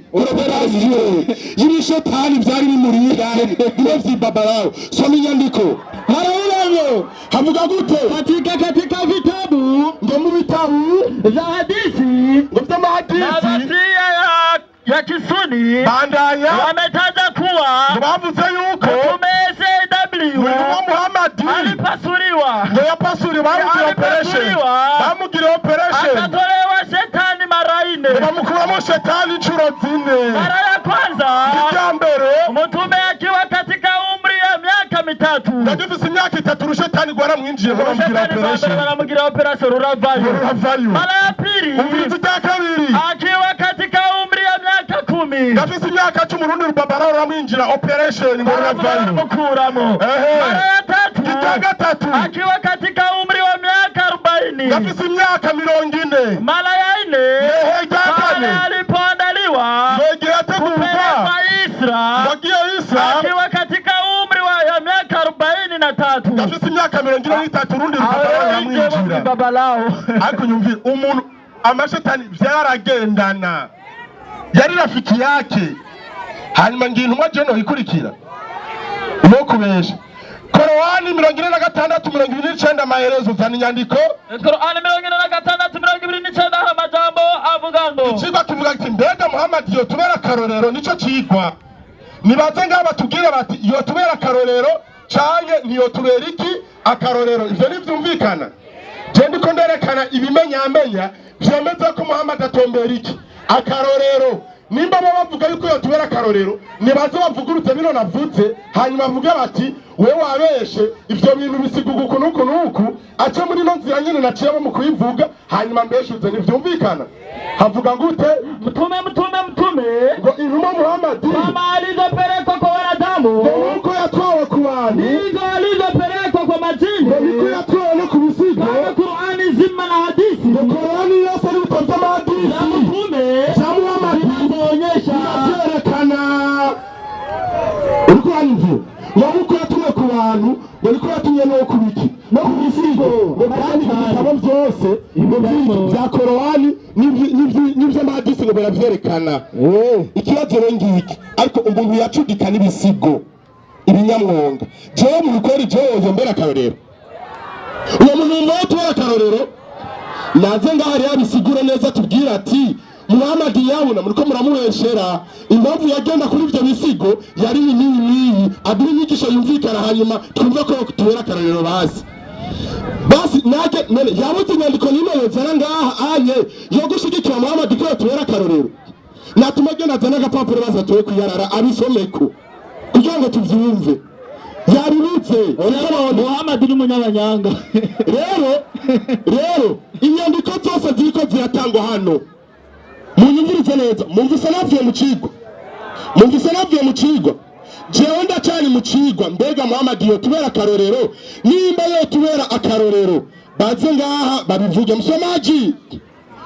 y'ibishetani byari bimuriye bimwe vyibabarawo. Soma inyandiko. Haravuga ngo Havuga gute? Katika vitabu Ngo mu bitabu vya hadisi ngo vy'amahadisi na wasia ya Kisuni bandanya wametaja kuwa ngo bavuze yuko Mtume SAW intumwa Muhammadi alipasuliwa ngo yapasuriwe, bamugiriye operation. Alipasuliwa. Bamugiriye operation akatolewa shetani mara ine. Ngo bamukuramo shetani inshuro 4. Mara ya kwanza Irya mbere mtume akiwa katika umri ya miaka 3. Agifise imyaka 3, urushetani rwaramwinjiyemo, bamugira Shetani rwa mbere operation. Baramugira operation, ruravayo. Ruravayo. Mara ya pili, Umviriza irya kabiri. Akiwa katika umri ya miaka 10, Gafise imyaka 10, urundi rubabara ruramwinjira, operation, ngo ruravayo. baramukuramo. Ehe. Mara ya tatu, Irya gatatu. Akiwa katika umri wa miaka 40, Gafise imyaka 40. Mara ya nne, Ehe, irya pale kane. alipoandaliwa Ngo igihe yategurwa kupelekwa Isra, wagiye Isa, akiwa katika umri wa ya miaka 43, gafise imyaka 43, urundi rubabara ruramwinjira. Baba lao. Ariko nyumvira umuntu, amashetani vyaragendana, yari rafiki yake. Hanyuma ngiye intumwa jeno ikurikira no kubesha. Korowani 46:29, amaherezo, zana inyandiko. Qur'ani 46:29, aho amajambo avuga ngo: Icigwa kivuga kiti: mbega Muhammad yotubera akarorero? Nico cigwa. Nibaze ngaho batubwire bati yotubera akarorero canke ntiyotubera iki akarorero. Ivyo ntivyumvikana. Je ndiko nderekana ibimenyamenya vyemeza ko Muhammad atombera iki akarorero. Nimba bo bavuga yuko yotubera akarorero, nibaze bavugurutse bino navuze, hanyuma bavuge bati: we wabeshe, ivyo bintu bisiguka uku n'uku n'uku, ace muri ino nzira nyene naciyemo mu kubivuga, hanyuma mbeshuze. Ntivyumvikana. Havuga gute? Mtume Ngo intumwa Muhammadi kama alivyopelekwa kwa wanadamu, ngo nk'uko yatwawe ku bantu, ndivyo alivyopelekwa kwa majini. Ngo niko yatwawe no ku bisigo. Kama Qur'ani zima na hadithi Ngo Korani yose n'ibitabo vy'amahadisi za mtume vya Muhammadi zinazoonyesha. Biravyerekana. Uriko uranyumvira? Ngo nk'uko yatumwe ku bantu, ngo niko yatumye no ku biki, no ku bisigo. Ngo kandi ibitabo byose ngo vya Korowani n'ivy'amahadisi ngo biravyerekana. Ikibazo rero ngiki: ariko umuntu yacudika n'ibisigo, ibinyamwonga, jewe mu bikori, jewe yombera akarorero? Uwo muntu wumva tubera akarorero, naze ngaha rero abisigure neza, tubwire ati: Muhamadi yabona muriko muramuheshera, impamvu yagenda kuri ivyo bisigo yari iyi n'iyi n'iyi, aduha inyigisho yumvikana, hanyuma twumve ko tubera akarorero. Basi basi nage none yabuze inyandiko n'imwe yozana ngaha anye yo gushigikira Muhamadi ko yotubera akarorero? Natuma agenda azane agapapuro, baza tuwe kuyarara, abisomeko kugira ngo tuvyumve. Yabibutse. Muhammad ni umunyabanyanga. Rero inyandiko zose ziriko ziratangwa hano, munyumvirize neza. Mumvise navuye mu cigwa, mumvise navuye mu cigwa. Jewe ndacari mu cigwa: mbega Muhammad yotubera akarorero? Nimba yotubera akarorero, baze ngaha babivuge. Msomaji,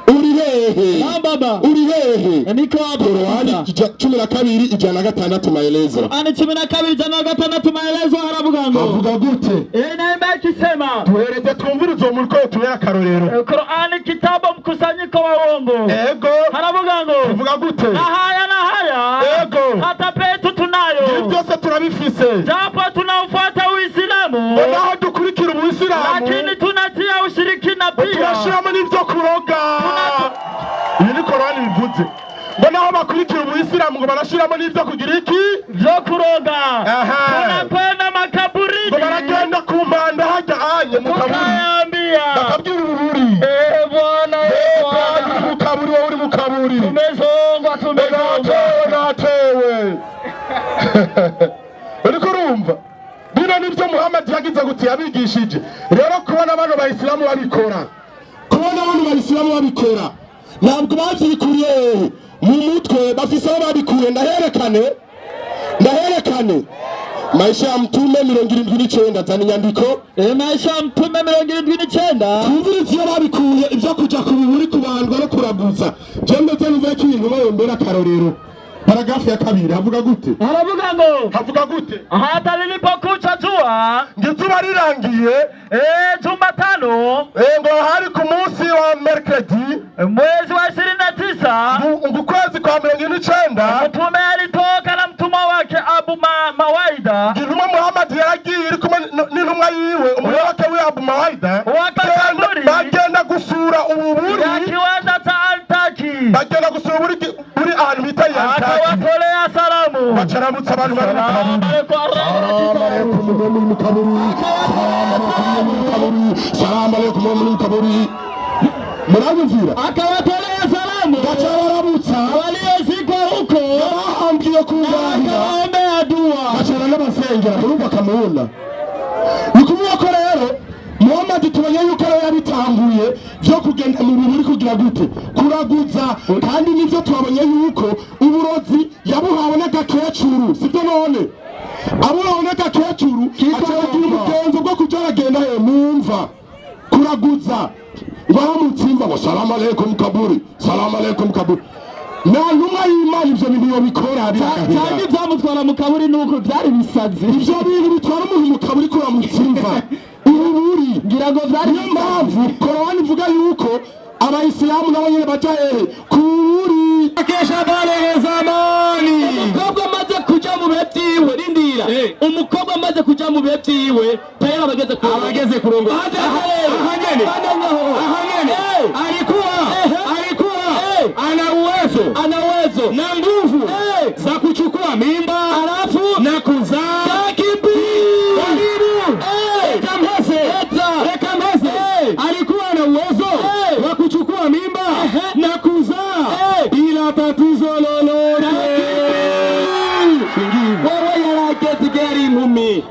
uri hehe? Naam, baba. Uri hehe? Niko hapo. Korowani 12:106, maelezo. Qur'ani 12:106, maelezo, haravuga ngo: Avuga gute? Naimba ikisema: Tuhereze twumvirize uwo muriko yotubera akarorero. Qur'ani kitabu mkusanyiko wa uongo. Ego. Haravuga ngo: Tuvuga gute? Na haya na haya, Ego. hata petu Ibi tunayo, byose turabifise. Japo tunaufuata Uislamu, Ngo naho dukurikira ubuyisilamu, lakini tunatia ushirikina pia. Turashiramo n'ivyo kuroga. Ibi ni Korani bivuze, ngo naho bakurikira ubuyisilamu, ngo barashiramo n'ivyo kugira iki? Vyo kuroga. Aha. Tunakwenda makaburini, Ngo baragenda ku mpanda hajya anye mu kaburi, tukayaambia: bakabwira uruburi. Eh Bwana, eh Bwana, Uri mu kaburi, wowe uri mu kaburi. Tumezongwa, tumezongwa. Natewe, natewe. Uriko urumva, bino nivyo Muhammad yagize guti yabigishije. Rero kubona bano bayisilamu babikora, kubona bano bayisilamu babikora, ntabwo bavyikuriye mu mutwe, bafise aho babikuye. Ndaherekane, ndaherekane. Maisha ya Mtume 79, zana inyandiko. Maisha ya Mtume 79. Twumvirize iyo babikuye ibyo kuja ku biburi, kubandwa no kuraguza. Je ndetse numva ko ibintu bayombera akarorero. Paragrafu ya kabiri havuga gute? Haravuga ngo: Havuga gute? Hata lilipokucha jua, Ngo izuba rirangiye, Jumatano, ngo hari ku munsi wa mercredi, mwezi wa 29, ngo ukwezi kwa 49, Mtume alitoka na mtumwa wake Abu Mawaida. Ngo intumwa Muhammad yaragiye iri kumwe n'intumwa yiwe, umuyoboke wiwe Abu Mawaida. Wakaburi. Bagenda gusura ububuri ya kiwanda cha Antaki, bagenda gusura uburi buri ahantu bita Yantaki. Akawatolea salamu. Bacaramutse abantu bari mu Salamu kaburi. alaikum. Salamu alaikum mwe muri mu kaburi. Salamu alaikum mwe muri mu kaburi. Salamu alaikum mwe muri mu kaburi. Muranyumvira? Akawatolea salamu Baca baramutsa waliozikwa huko, bahambwiye ku nganda, akawaombea dua. Bacara n'abasengera. Murumva akamubona. Kuvuga ko rero Muhammad tubonye yuko rero yabitanguye vyo kugenda mu biburi kugira gute? Kuraguza. Kandi nivyo, twabonye yuko uburozi yabuhawe n'agakecuru, sibyo? None abuhawe n'agakecuru, aca aragira umugenzo bwo kuja aragenda he mumva kuraguza, ngo aramutse imva ngo "Salamu aleikum kaburi, salamu aleikum kaburi." Nta ntumwa y'Imana ivyo bintu yobikora, biragahera. Cyangwa ibyamutwara mu kaburi nuko byari bisazi. Ivyo bintu bitwara umuntu mu kaburi kuramutsa imva, ububuri. Ngira ngo byari Niyo mpamvu Korowani ivuga yuko Abayisilamu nabo nyene baja hehe? Ku buburi. Kesha bale zamani. Umukobwa amaze kuja mu bihe vyiwe, rindira, umukobwa amaze kuja mu bihe vyiwe tayari abageze ku Abageze kurongora. Aha nyene. Aha nyene. Alikuwa ana uwezo ana uwezo na nguvu za kuchukua mimba alafu na kuzaa. Karibu. Reka mpese. Reka mpese. Alikuwa na uwezo wa kuchukua mimba na kuzaa bila tatizo lolote. Wewe yarageze igihe yari impumi,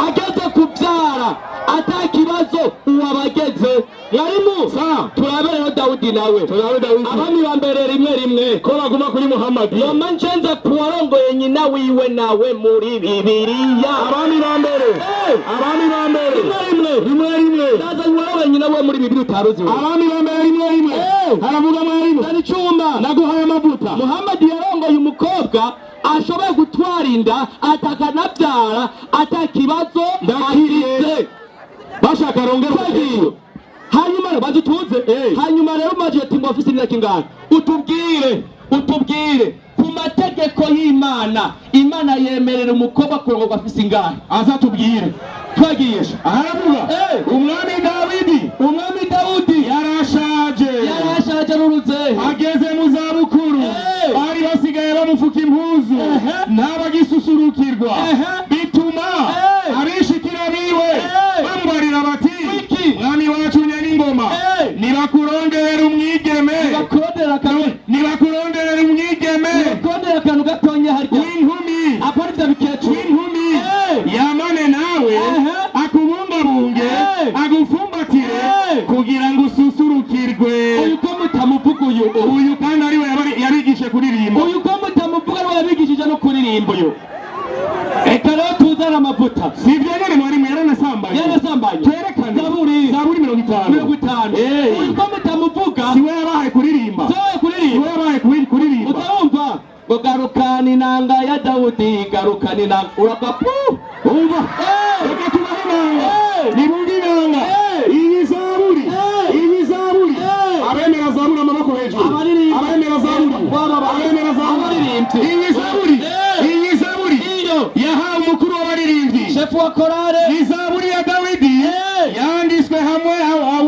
ageze kubyara ata kibazo, uwo abageze. Mwarimu, turabe rero Dawudi nawe. Turabe Dawidi. Abami ba mbere 1:1. Ko baguma kuri Muhammad. Yoma ncenza kuwarongoye nyina wiwe nawe muri Bibiliya. Abami ba mbere. Abami ba mbere. 1:1. 1:1. Nazanye uwarongoye nyina wiwe muri Bibiliya utaruzi wewe. Abami ba mbere 1:1. Haravuga mwarimu. Zana icuma. Naguhaye amavuta. Muhammad yarongoye umukobwa ashoboye gutwara inda atakanabyara ata kibazo agize. Bashaka rongera. Twagiye. Hanyuma rero banza utuze. Hanyuma rero umaze ati ngo afise imyaka ingana, utubwire ku mategeko y'Imana, Imana yemerera umukobwa kurongorwa afise ingahe? Aza tubwire. Twagiye. Aravuga. Umwami Dawidi Umwami Dawudi yarashaje. Yarashaje n'uruzehe. Ageze mu zabukuru. Bari basigaye bamufuka impuzu. Ntabagisusurukirwa. Bituma abishikira biwe bamubarira bati: Wiki. "Mwami wacu nyaningoma, nibakuronderera umwigeme, Bakurondera akantu. nibakuronderera umwigeme Bakurondera akantu gatonya harya. w'inkumi, Apana ivyo bikecuru. w'inkumi yamane nawe, akubungabunge, agufumbatire kugira ngo ususurukirwe." Uyu ko mutamuvuga uyu? Uyu kandi ariwe yabigishe kuririmba. Uyu ko mutamuvuga, ariwe yabigishije no kuririmba uyu? Reka rero tuzane amavuta. Si ibyo nyene mwarimu, yaranasambaye. Yarasambaye. Twerekane. Zaburi. Zaburi 50. 50. Uyu ko mutamuvuga? Si we yabahaye kuririmba? Siwe Si kuririmba? we yabahaye kuririmba? Utarumva ngo "Garukana inanga ya Dawudi, garukana inanga", uragwa pu. Umva, reka tubahe inanga. Nibumve inanga. Iyi zaburi, iyi zaburi. Abemera zaburi, amaboko hejuru. Abaririmba. Abemera zaburi. Abemera zaburi. Abaririmbyi. Iyi zaburi, iyi zaburi Iyo yahawe umukuru w'abaririmbyi. Shefu wa korale. Ni zaburi ya Dawidi, yanditswe hamwe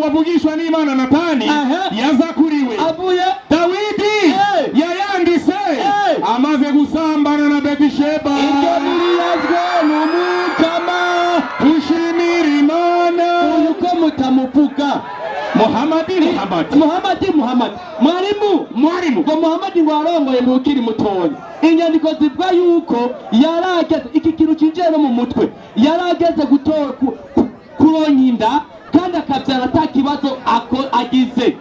wavugishwa n'Imana Natani yazakuriwe. Avuye Dawidi yayanditse amaze gusambana na Betisheba. Ibyo biriyazwe n'Umukama. Tushimira Imana. Uyu ko mutamuvuga? Muhamadi, Muhamadi. Muhamadi, Muhamadi, mwarimu. Mwarimu. Ngo Muhamadi ngo warongoye ngo ukiri mutoya. Inyandiko zivuga yuko yarageze, iki kintu cinjiye no mu mutwe, yarageze gutora kuronka inda kandi akabyara ata kibazo agize.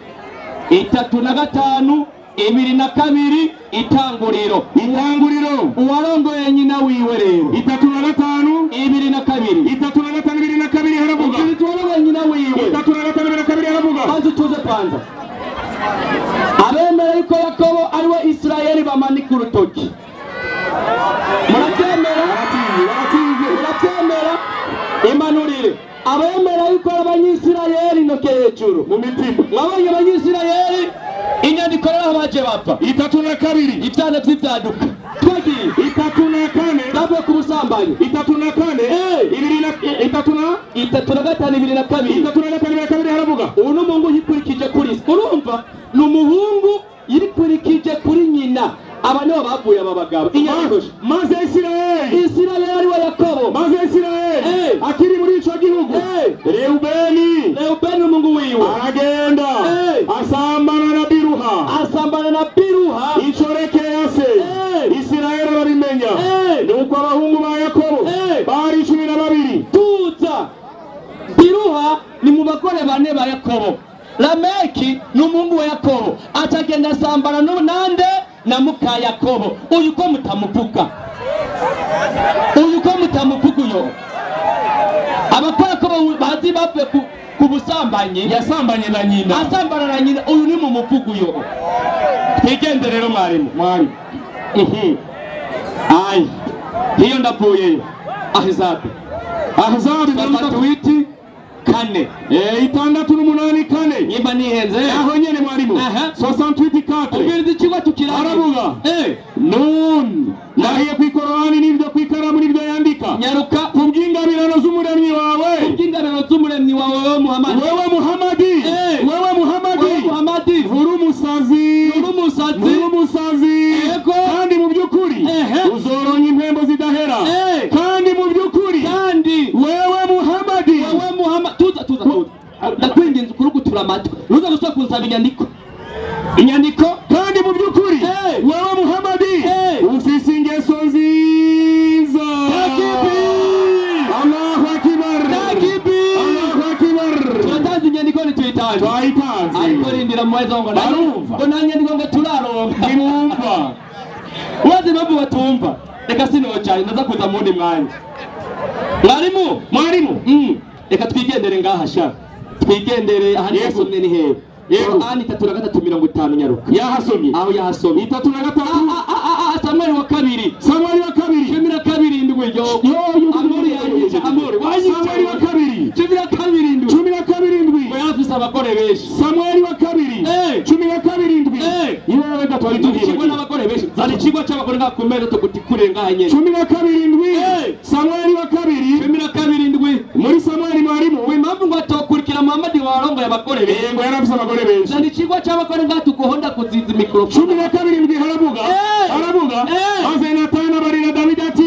35:22, Itanguriro. Itanguriro. Uwarongoye nyina wiwe rero. 35. 22. 35:22 haravuga. Ikintu uwarongoye nyina wiwe. 35:22 haravuga. Banza utuze kwanza. Abemera yuko Yakobo ariwe Isirayeli bamanika urutoki. Murabyemera? Murabyemera? Impanurire. Abemera yuko ari Abanyisirayeli, intoke hejuru. Mu mitima. Mwabonye Abanyisirayeli? Inyandiko rero aho baje bapfa. 32. Ivyana vy'ivyaduka. Twagiye. 34. Bavuye ku busambanyi. 34. Ibiri na itatu na 35:22. 35:22 haravuga. Ubu ni umuhungu yikurikije kuri se, urumva? Ni umuhungu yikurikije kuri nyina. Aba nibo bavuye aba bagabo. Inyandiko. Maze Isirayeli, Isirayeli ari we Yakobo. maze Isirayeli akiri muri ico gihugu, Rewubeni, Rewubeni umuhungu wiwe, aragenda asambana na Biruha. Asambana na Biruha. Inshoreke se. Isirayeli arabimenya. Nuko abahungu ba Yakobo bari 12. Tuza. Abagore bane ba Yakobo. Lameki ni umuhungu wa Yakobo, acagenda asambana nande na muka Yakobo. Uyu ko mutamuvuga, uyu ko mutamuvuga, uyo abakora ko bazi bapfe ku busambanyi. Yasambanye na nyina. Asambana na nyina. Uyu ni mu muvugo uyo. Twigende rero, mwarimu. Mwarimu. Ayi, hiyo ndavuyeyo. Ahizabi. Ahzabi. 68 4. 68 4. Nimba nihenze. Aho nyene, mwarimu. 68 4. Ubwiriza ikigo tukirangiza. Aravuga. Nun ndahiye ku Ikorani n'ibyo, ku ikaramu n'ibyo yandika. Nyaruka. Ku bw'ingabirano z'umuremyi wawe. Kubw'ingabirano z'umuremyi wawe, wewe Muhammad. Wewe Muhamadi. Wewe Muhamadi. Wewe Muhammadi. Nturi umusazi. Nturi umusazi. Nturi umusazi. Yego. Kandi mu by'ukuri uzoronka impembo zidahera. Kandi mu by'ukuri kandi wewe Muhamadi. Wewe Muhammad, tuza, tuza, tuza, ndakwinginze ukurugutura amatwi, nuza gusubira kunsaba inyandiko, inyandiko. Kandi mu by'ukuri wewe Muhamadi ufise ingeso nziza. Takbir! Allahu akbar! Takbir! Allahu akbar! Turatanze inyandiko, ntituyitanze? Twayitanze. Ariko rindira muweza ngo Barumva. Ngo nta nyandiko ngo turaronka. Ntibumva. Urazi impamvu batumva? Reka sinocaye, ndaza kuza mu wundi mwanya. Mwarimu. Mwarimu. Reka twigendere ngaha sha, twigendere ahandi. Yego. Yasomye ni hehe? Yego. Qur'ani 33:50, nyaruka. Yahasomye. Aho yahasomye. 33. Ah, ah, ah, ah, Samweli wa kabiri. Samweli wa kabiri. 17. Yo. Yo, yo. Amori yanyica, Amori wanyica. Samweli wa kabiri. 17. 17. Ngo yarafise abagore benshi. Samweli wa kabiri 17. Yewe, reka twari Ikigwa tugiye n'abagore benshi, zana ikigwa cy'abagore ngaha ku meza, tugutikure ngaha nyene. 17. Samweli wa kabiri. 17. Muri Samweli, mwarimu. Ngo impamvu ngo atokurikira Muhamadi warongoye abagore benshi. Ngo yarafise abagore benshi. Zana ikigwa cy'abagore ngaha, tuguhonda kuziza mikrofone. 17 haravuga. Haravuga. Maze Natani abarira Dawidi ati: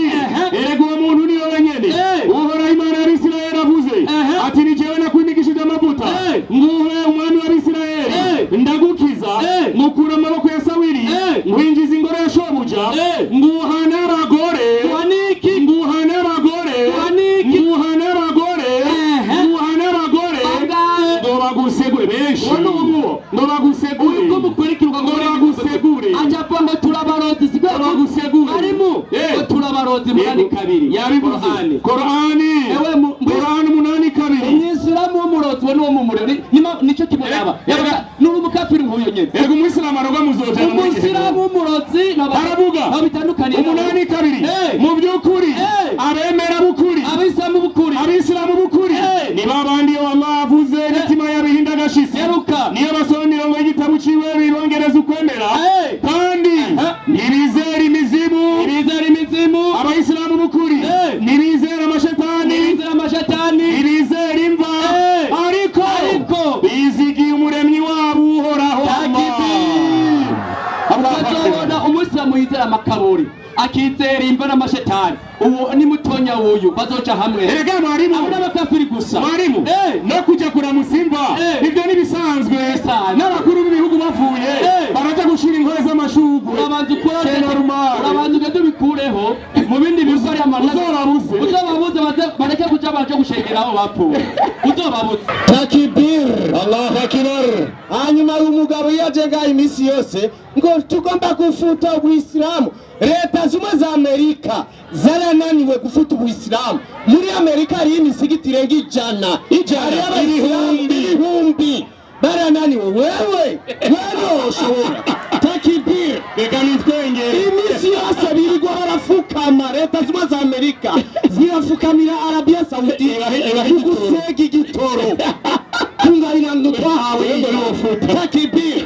"Erega uwo muntu ni wowe nyene. Uhoraho Imana y'Abisirayeli avuze ati: 'Ni jewe nakwimikishije amavuta nguhe umwami w'Abisirayeli. Ndagukiza, ngukura mu maboko ya Sawuli, nkwinjiza ingoro ya shobuja, nguha n'abagore, Nguha n'iki? nguha n'abagore, Nguha n'iki? nguha n'abagore, nguha n'abagore Bangahe? ngo bagusegure benshi.'" Uwo ni uwo. Ngo bagusegure. Uko mukurikirwa Ngo bagusegure. Aca avuga ngo turabarozi, siko? Ngo bagusegure. Arimu ngo turabarozi 8:2. Yabivuze. Qur'ani. Korani. Ewe Korani 8:2. Umwisilamu w'umurozi, we n'uwo mu muriro nico kimwe. Yaba yabaga nuri umukafiri nk'uyo nyene. Erega umuyisilamu aroga muzojana muri iki gihe. Umwisilamu w'umurozi Aravuga. ntabwo bitandukaniye. 8:2. Mu by'ukuri abemera b'ukuri, Abisilamu b'ukuri, abisilamu b'ukuri ni babandi iyo Allah avuze imitima yabo ihinda agashitsi. Nyaruka. Niyo basoma imirongo y'igitabo ciwe birongereza ukwemera, kandi ntibizera imizimu. Ntibizera imizimu. Abayisilamu b'ukuri ntibizera amashetani. Ntibizera amashetani. Ntibizera imva. Ariko Ariko bizigiye umuremyi wabo Uhoraho Allah. Ukazobona umuyisilamu yizera amakaburi, akizera imva n'amashetani, uwo ni mutonya wuyu bazoca hamwe. Erega mwarimu, Abo n'abakafiri gusa. Mwarimu, no kujya kuramutsa imva, ibyo ntibisanzwe. Bisanzwe. N'abakuru b'ibihugu bavuye baraja gushira inkore z'amashugwe. Urabanza ukore. C'est normal. Urabanza ugende ubikureho mu bindi bihugu ari amanota. Uzobabuze. Uzobabuze bareke kuja baje gushengera aho bapfuye, uzobabuze. Takbir! Allahu akbar! Hanyuma uyu mugabo iyo aje ngaha iminsi yose ngo tugomba gufuta ubuyisilamu. Leta Zumwe za Amerika zarananiwe gufuta ubuyisilamu. Muri Amerika hariyo imisigiti irenga 100. 100. Hariyo abayisilamu Ibihumbi. ibihumbi, barananiwe. Wewe wewe ushobora? Takbir! Reka nitwengere. Iminsi yose birirwa barafukama. Leta Zumwe za Amerika zirafukamira Arabiya Sawudite Ibahe igitoro. kugusega igitoro kungarirano twahawe. Yego, n'ubufuta. Takbir!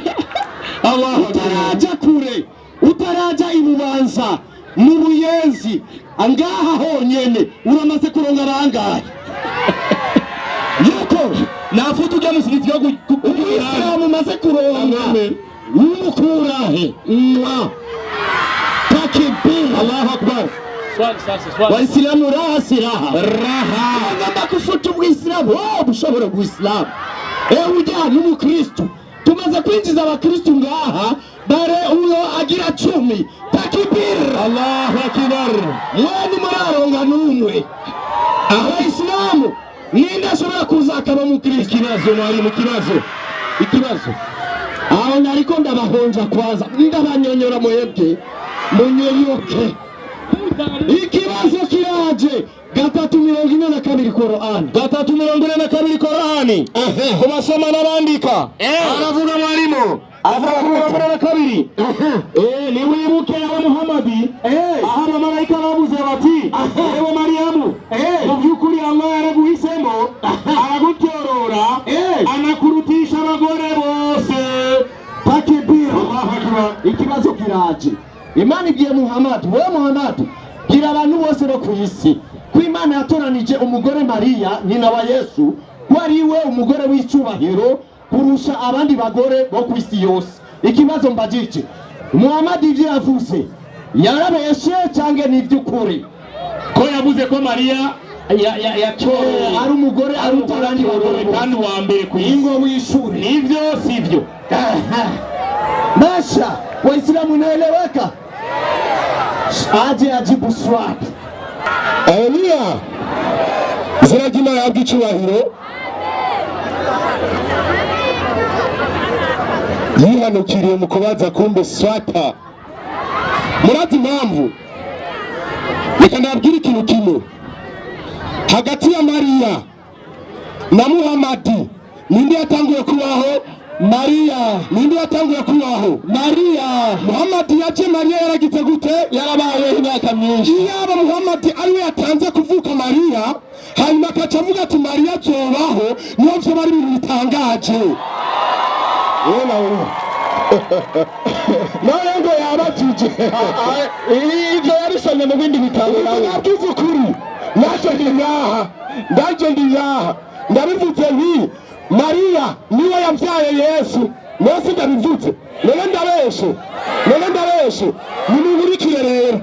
Allahu akbar! Utaraja kure, utaraja ibubanza mu Buyenzi, ngaha honyene uramaze kuronga bangahe yuko Nafuta ujya musigiti yo umuyisilamu umaze kuronka umukurahe mwa? Takbir! Allahu akbar! Waislamu raha si raha? Raha. Bagomba kufuta ubwisilamu. Wowe bushobora ubwisilamu, ewe ujya n'umukristu. Tumaze kwinjiza abakristu ngaha bare uyo agira 10. Takbir! Allahu akbar! Mwene muraronga n'umwe abayisilamu. Ninde ashobora kuza akaba umukristo? Ikibazo, mwarimu, ikibazo, ikibazo. Aho nariko ndabahonja kwanza, ndabanyonyora mwebwe munyonyoke. Ikibazo kiraje, 3:42 Korani. 3:42 Korani, ku basoma n'abandika. Aravuga, mwarimu, avuga ku 42: "Niwibuke yawe Muhamadi, aho abamarayika bavuze bati: 'Ewe Mariyamu, mu by'ukuri Allah yaraguhisemo, aragutyorora, anakurutisha abagore bose.'" Takbir! Allahu akbar. Ikibazo kiraje. Imana ibwiye Muhamadi: "Wewe Muhamadi, bwira abantu bose bo ku isi ko Imana yatoranije umugore Mariya, nyina wa Yesu, ko ari we umugore w'icyubahiro kurusha abandi bagore bo ku isi yose." Ikibazo mbajije: Muhamadi ibyo yavuze yarabeshe cyangwa ni iby'ukuri? Ko yavuze ko Mariya Ari umugore aruta abandi bagore bose. Kandi uwa mbere ku isi. Ingo w'ishuri. Nivyo, sivyo? Masha, Waislamu, inaeleweka? Aje ajibu swali. Eliya, izina ry'Imana yahabwa icubahiro. Yihanukiriye mu kubaza, kumbe swata. Murazi impamvu? Reka ndababwire ikintu kimwe: hagati ya Mariya na Muhamadi, ninde yatanguye kubaho? Mariya. Ninde yatanguye kubaho? Mariya. Muhamadi yaje Mariya yaragize gute? Yarabayeho imyaka myinshi. Iyaba Muhamadi ariwe yatanze kuvuka Mariya, hanyuma akaca avuga ati Mariya azobaho, niho vyoba ari ibintu bitangaje. Yewe nawe none ngo yabajije. Ivyo yabisomye mu bindi bitabo nawe. Nabwize ukuri, naje ndi ngaha, ndaje ndi ngaha, ndabivuze nti Mariya niwe yabyaye Yesu. Nose ndabivuze, none ndabeshe? None ndabeshe? Nimunkurikire rero,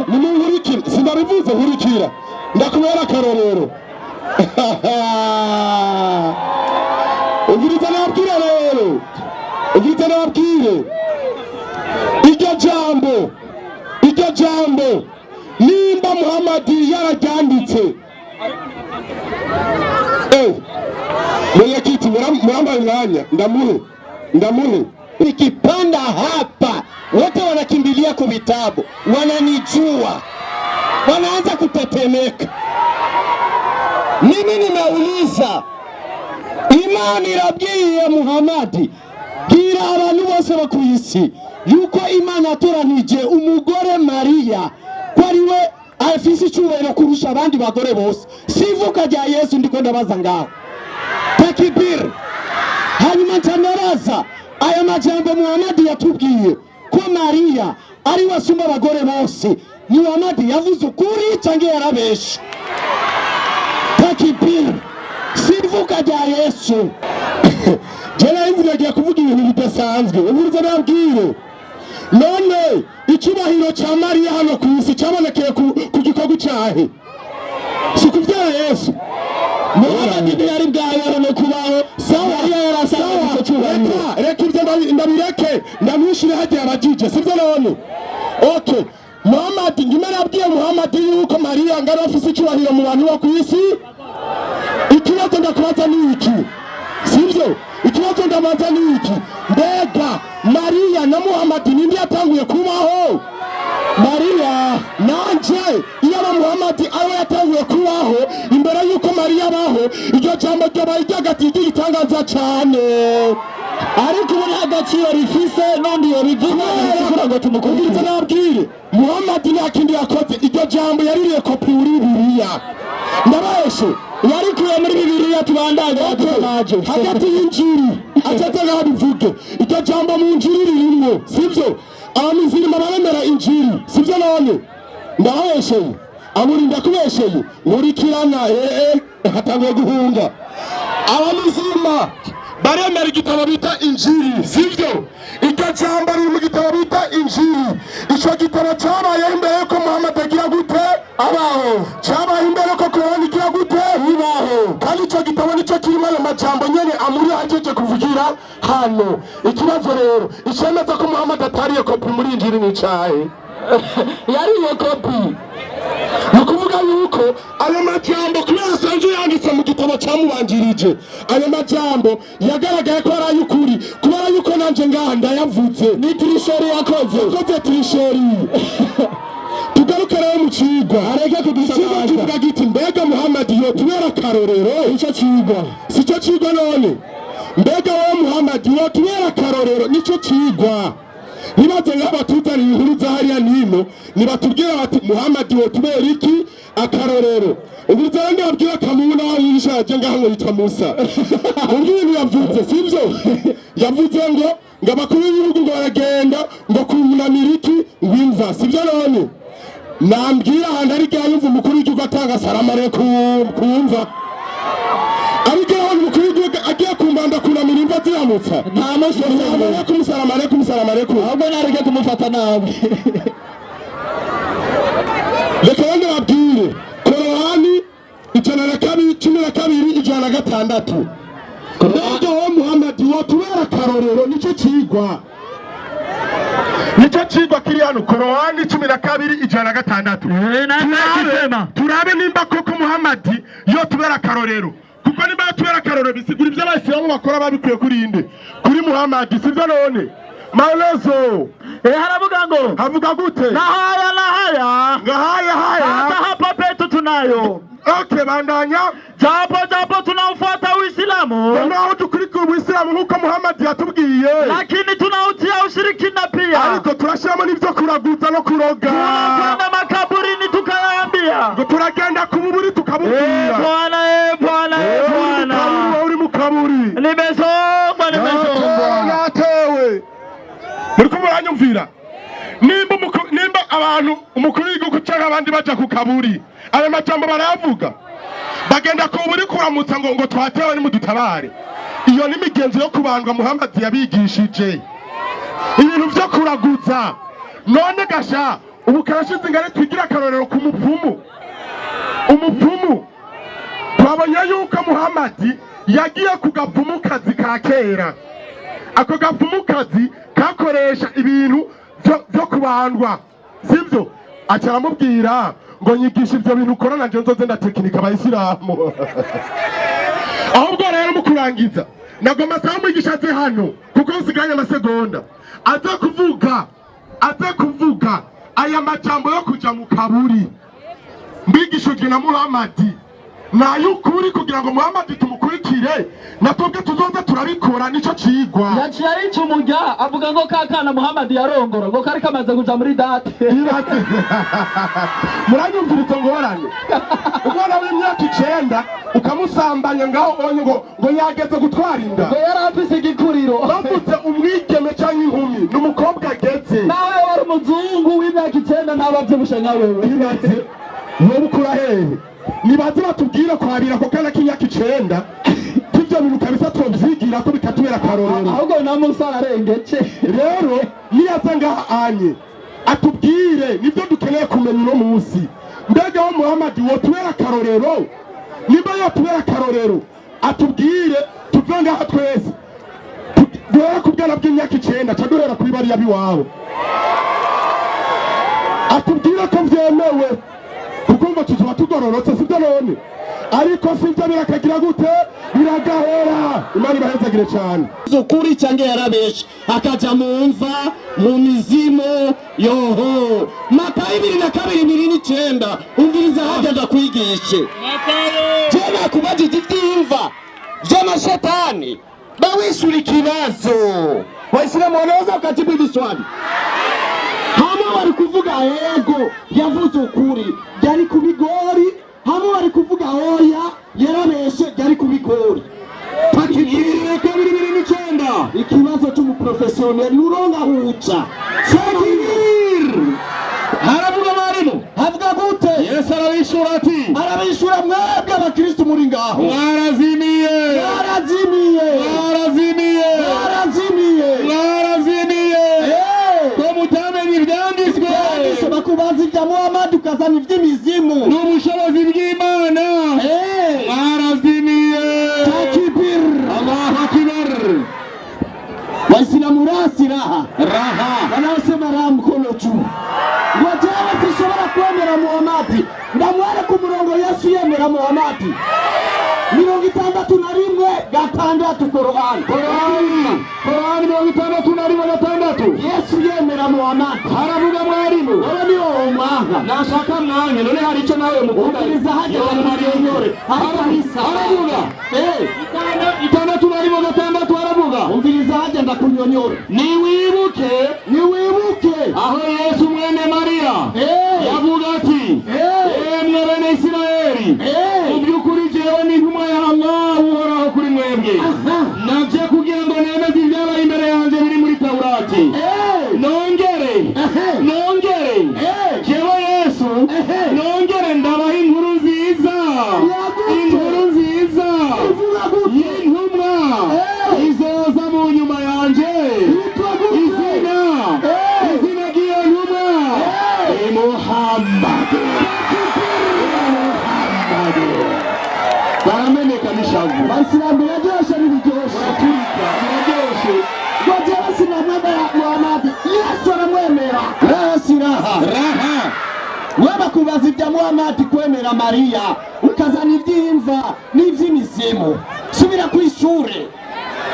nimunkurikire. Sindabivuze? Nkurikira, ndakubera akarorero. Umviriza nababwire rero, umviriza nababwire. Iryo jambo nimba Muhamadi yararyanditse, mwenyekiti, murambaye umwanya, ndamuhe, ndamuhe. Nikipanda hapa wote wanakimbilia ku vitabu, wananijua, wanaanza kutetemeka. Mimi nimeuliza, Imana irabwiye Muhamadi: "Bwira abantu bose bo ku isi yuko Imana yatoranije umugore Mariya, ko ari we afise icyubahiro kurusha abandi bagore bose." Si ivuka rya Yesu ndiko ndabaza ngaho. Takbir! Hanyuma ntanabaza: aya majambo Muhamadi yatubwiye ko Mariya ari we asumba abagore bose, Muhamadi yavuze ukuri cyangwa yarabeshe? Takbir! Si ivuka rya Yesu. Jena imvura agiye kuvuga ibintu bidasanzwe. Umviriza nabwire: none icyubahiro cya Mariya hano ku isi cyabonekeye ku gikorwa cyahe? Si kubyara Yesu? Muhamadi ntiyari bwabeho no kubaho. Sawa. Mariya yarasanzwe Sawa. icyo cyubahiro. Reka ibyo ndabireke, ndamwishyure hagiye abajije, sibyo? None okay, Muhamadi, ndimo nabwiye Muhamadi yuko Mariya ngari afise icyubahiro mu bantu bo ku isi. Ikibazo ndakubaza ni iki, sibyo? Ikibazo ndabaza ni iki: mbega Mariya na Muhamadi, ninde yatanguye kubaho? Mariya. Nanje iyo aba Muhamadi ariwe yatanguye kubaho imbere y'uko Mariya abaho, iryo jambo ryabaye iry'agati ry'igitangaza cane. Ariko ubu nta gaciro rifise, n'undi yobivuga bisigura ngo Ubwiriza tumukurikire. nabwire: Muhamadi nta kindi yakoze, iryo jambo yaririye kopi muri Bibiliya. Ndabeshe? Yarikuye muri Bibiliya. Tubandanye, dusamaje. Hagati y'injiri atete ngaho bivuge, iryo jambo mu njiri ririmwo, sivyo? Abamizirima baremera injiri, sivyo? None ndababesheye? Amurinda kubesheye? Nkurikirana. Ee, hatanguye guhunga. Abamizirima baremera igitabo bita Injiri, sivyo? Iryo jambo riri mu gitabo bita Injiri. Ico gitabo cyabayeho imbere yuko Muhammad agira gute? Abaho. Cyabaye imbere yuko Korani igira gute? Ibaho. Kandi ico gitabo nico kirimo ayo majambo nyene amuri ahejeje kuvugira hano. Ikibazo rero, icemeza ko Muhammad atariye kopi muri Injiri ni icahe? Yariye kopi. Ni ukuvuga yuko ayo majambo kubera cyamubanjirije. Ayo majambo yagaragaye ko ari ay'ukuri, kubera yuko nanje ngaha ndayavuze. Ni tricherie yakoze, yakoze tricherie. Tugaruke rero mu cigwa, areke kudusamaza. Kivuga giti: mbega Muhammad yo tubera akarorero? Ico cigwa sico cigwa none? Mbega wowe Muhammad yo tubera akarorero? Nico cigwa. Nibaze nk'abatuzanira inkuru za hariya nino, nibatubwira bati: Muhammad wo tubera iki akarorero? Ubu rero ndababwira, kamuna wishaje ngaha ngo yitwa Musa, umva ibintu yavuze. Sivyo yavuze ngo abakuru b'ibihugu ngo baragenda ngo kunamira iki? Ngo imva. Sivyo none? Nambwira ahantu ari yumva umukuru w'igihugu atanga salamu alaikum kumva, ariko aho umukuru w'igihugu agiye kumbanda kunamira imva ziramutsa? Nta munsi. Salamu alaikum, salamu alaikum, salamu alaikum. Ahubwo nareke kumufata nabi. Reka bane babwire Korowani 102, 12, 106. Mbega wowe Muhamadi wotubera akarorero? Nicyo cigwa, nicyo cigwa kiri hano. Korowani 12, 106. Turabe nimba koko Muhamadi yotubera akarorero, kuko nimba yotubera akarorero bisigura ivyo abayisilamu bakora babikuye kuri inde? Kuri Muhamadi. Sivyo none? Maelezo. Eh, haravuga ngo Havuga gute? Na haya na haya Nga haya haya. Hata hapa petu tunayo. Okay, bandanya. Japo japo tunaufuata Uislamu, Naho dukurikira ubuyisilamu nk'uko Muhamadi yatubwiye, lakini tunautia ushirikina pia. Ariko turashyiramo n'ibyo kuraguza no kuroga. Tunakwenda makaburini tukayaambia. Ngo turagenda ku muburi Eh, tukamubwira. Bwana, eh, Bwana, eh, Bwana. Wowe uri mu kaburi. Nimesongwa, nimesongwa. Natewe. Muriko muranyumvira? Nimba abantu, umukuru w'igihugu cyangwa abandi baja ku kaburi, ayo majambo barayavuga, bagenda ku buri kuramutsa ngo twatewe nimudutabare. Iyo ni imigenzo yo kubandwa Muhammad yabigishije, ibintu vyo kuraguza. None gasha ubu karashize ingane twigira akarorero ku mupfumu. Umupfumu, twabonye yuko Muhammad yagiye ku gapfumukazi ka kera. Ako gapfumukazi kakoresha ibintu vyo kubandwa, sivyo? Aca aramubwira ngo: nyigisha ivyo bintu ukora, nanje nzoze ndatekinika abayisilamu. Ahubwo rero mu kurangiza, nagomba saba umwigisha aze hano, kuko nsiganye amasegonda, aze kuvuga aya majambo yo kuja mu kaburi mbigishijwe na Muhamadi ni ay'ukuri, kugira ngo Muhamadi tumukurikire, na twebwe tuzoze turabikora. Nico cigwa. Yaciye arica umurya, avuga ngo ka kana Muhammad yarongora ngo kari kamaze kuja muri date. Ibaze! Muranyumvira izo ngorane? Umwana w'imyaka 9 ukamusambanya ngaho onye, ngo yageze gutwara inda. Ngo yari afise igikuriro. Bavutse umwigeme canke inkumi, ni umukobwa ageze. Nawe wari umuzungu w'imyaka 9, ntaba avyibushe nka wewe. Ibaze! Wowe ukura hehe? Nibaze batubwire kwabira ako kana k'imyaka 9 k'ivyo bintu kabisa, twovyigira ko bikatubera akarorero. Ahubwo na Musa ararengeje. Rero niyaza ngaha anye atubwire, nibyo dukeneye kumenya uno munsi. Mbega wo Muhamadi wotubera akarorero? Nimba yotubera akarorero, atubwire tuve ngaha twese duhere ku bwana bw'imyaka 9, ca duhera kuri bariya b'iwabo, atubwire ko vyemewe, kuko ngo tuzoba tugororotse. Sibyo none? Ariko sibyo, birakagira gute? Biragahera. Imana ibahezagire cane. Ukuri cyangwa yarabeshe akaja mu mva, mu mizimu? Yoho, Matayo 22, 29. Umviriza hajya ndakwigishe. Je nakubajije ivy'imva vy'amashetani, bawishura ikibazo. Waislamu wanaweza ukajibu hili swali? Hamwe bari kuvuga yego, yavuze ukuri, byari ku bigori. Hamwe bari kuvuga oya, yarabeshe, byari ku bigori. 22, 29. Ikibazo cy'umuprofesiyoneri nuronga huca. Takbir! Haravuga abarimu. Havuga gute? Yesu arabishura ati: Arabishura: mwebwe abakristu muri ngaho, mwarazimiye. Mwarazimiye. Mwarazimiye. Mwarazimiye. Mwarazimiye. Eh! Ko mutamenye ibyanditswe. Byanditswe, bakubaza ibya Muhamadi ukazana iby'imizimu. N'ubushobozi bw'Imana. Eh! Mwarazimiye. Takbir! Allahu akbar. Waislamu, rasi raha. Raha. Wanaosema raha, mkono juu. Ngo jewe sishobora kwemera Muhamadi, ndamwere ku murongo Yesu yemera Muhamadi. 61:6 Korani. Korani 61:6. Yesu yemera Muhammad. Haravuga mwarimu. Wewe ni wowe mwanka. Nashaka mwanke none hari ico nawe mukunda. Umviriza hajya Yonyore. Haravuga. 61:6 haravuga. Umviriza hajya ndakunyonyora. Niwibuke Niwibuke aho Yesu mwene Mariya yavuga ati emwe bene Isirayeli, mu by'ukuri jewe ni intumwa ya Allah uhoraho kuri mwebwe, navye kugira ngo nemeze ibyabaye imbere yanjye biri muri Taurati, nongere jewe Yesu nongere ndabaha inkuru nziza, inkuru nziza y'intumwa izoza mu nyuma yanje, izina ry'iyo ntumwa ni Muhammad. Barameneka n'ishavu. Bayisilamu biraryoshe ntibiryoshe? Baraturika, biraryoshe. Ngo jewe sinamwemera Muhammad, Yesu aramwemera. Raha si raha. Raha. Wewe bakubaza ibya Muhammad kwemera Mariya, ukazana iby'imva n'iby'imizimu. Subira ku ishure.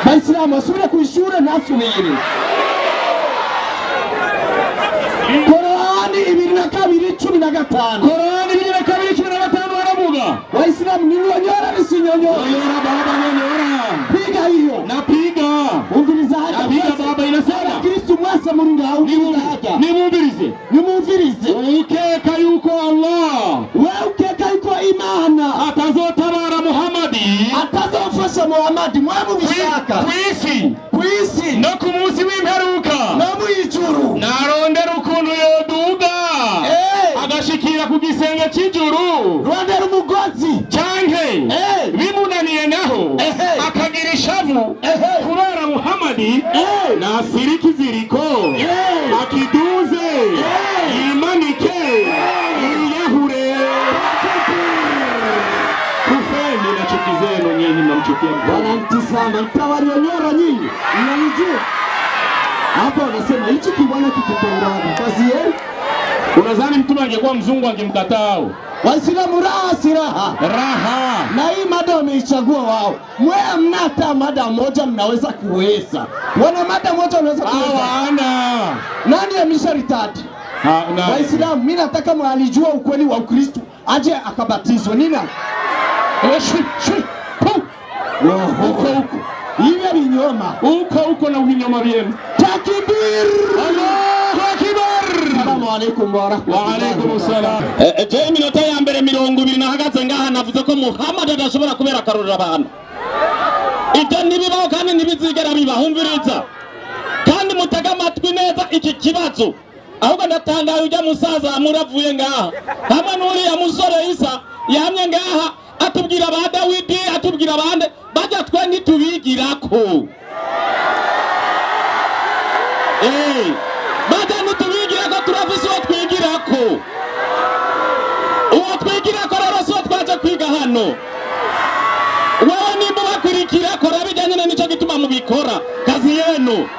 Bayisilamu asubire ku ishure ntasubire. Korani 22:15. Korani 22:15 baravuga. Waislamu ninyonyora nisinyonyora? Nyonyora baba, nyonyora. Piga hiyo. Napiga. Umviriza haja. Napiga baba, inasema. Kristo mwese muri ngaho umviriza haja. Nimumvirize. Nimumvirize. Ukeka yuko Allah. Wewe ukeka yuko Imana atazotabara Muhammadi, atazofasha Muhammadi mwe mubishaka. Kwisi. Kwisi. No ku munsi w'imperuka. No mwijuru. Narondera ukuntu yoduga. Agashikira ku gisenge c'ijuru. Rondera umugozi. Canke bimunaniye naho akagira ishavu kubera Muhammadi nasira ikiziriko akiduze yimanike yiyahure. Kufeni na chuki zenu nyinyi mnamchukia Mtume. Wanamtizama mtawalionyora nyinyi. Mnanijua. Hapo wanasema hichi kibwana kikipendana. Kazi yenu. Unadhani mtume angekuwa mzungu angemkataa? Waislamu raha si raha. Raha. Na hii mada wameichagua wao. Mwe hamna hata mada moja mnaweza kuweza. Wana mada moja wanaweza kuweza. Hawana. Nani amesha ritadi? Waislamu mimi nataka mwalijua ukweli wa Ukristo aje akabatizwe. Nina? Shwi shwi. Pu. Huko huko. Ile binyoma. Huko huko na ubinyoma byenu. Takbir! Allahu Akbar! Assalamu alaikum wa rahmatullahi. Wa alaikum salam. Je iminota ya mbere 20 nahagaze ngaha navuze ko Muhammad adashobora kubera akarorero abantu. Ibyo ntibibaho kandi ntibizigera bibaho. Umviriza. Kandi mutega amatwi neza iki kibazo. Ahubwo ndatangaye ujya musaza muravuye ngaha. Hamwe n'uriya musore Isa yamye ngaha atubwira ba Dawidi, atubwira bande bajya twe ntitubigirako. Bajya ntitubigirako, turafise uwo twigirako. Uwo twigirako rero si uwo twaje kwiga hano. Wewe nimba ubakurikira kora bijyanye na nico gituma mubikora kazi yenu.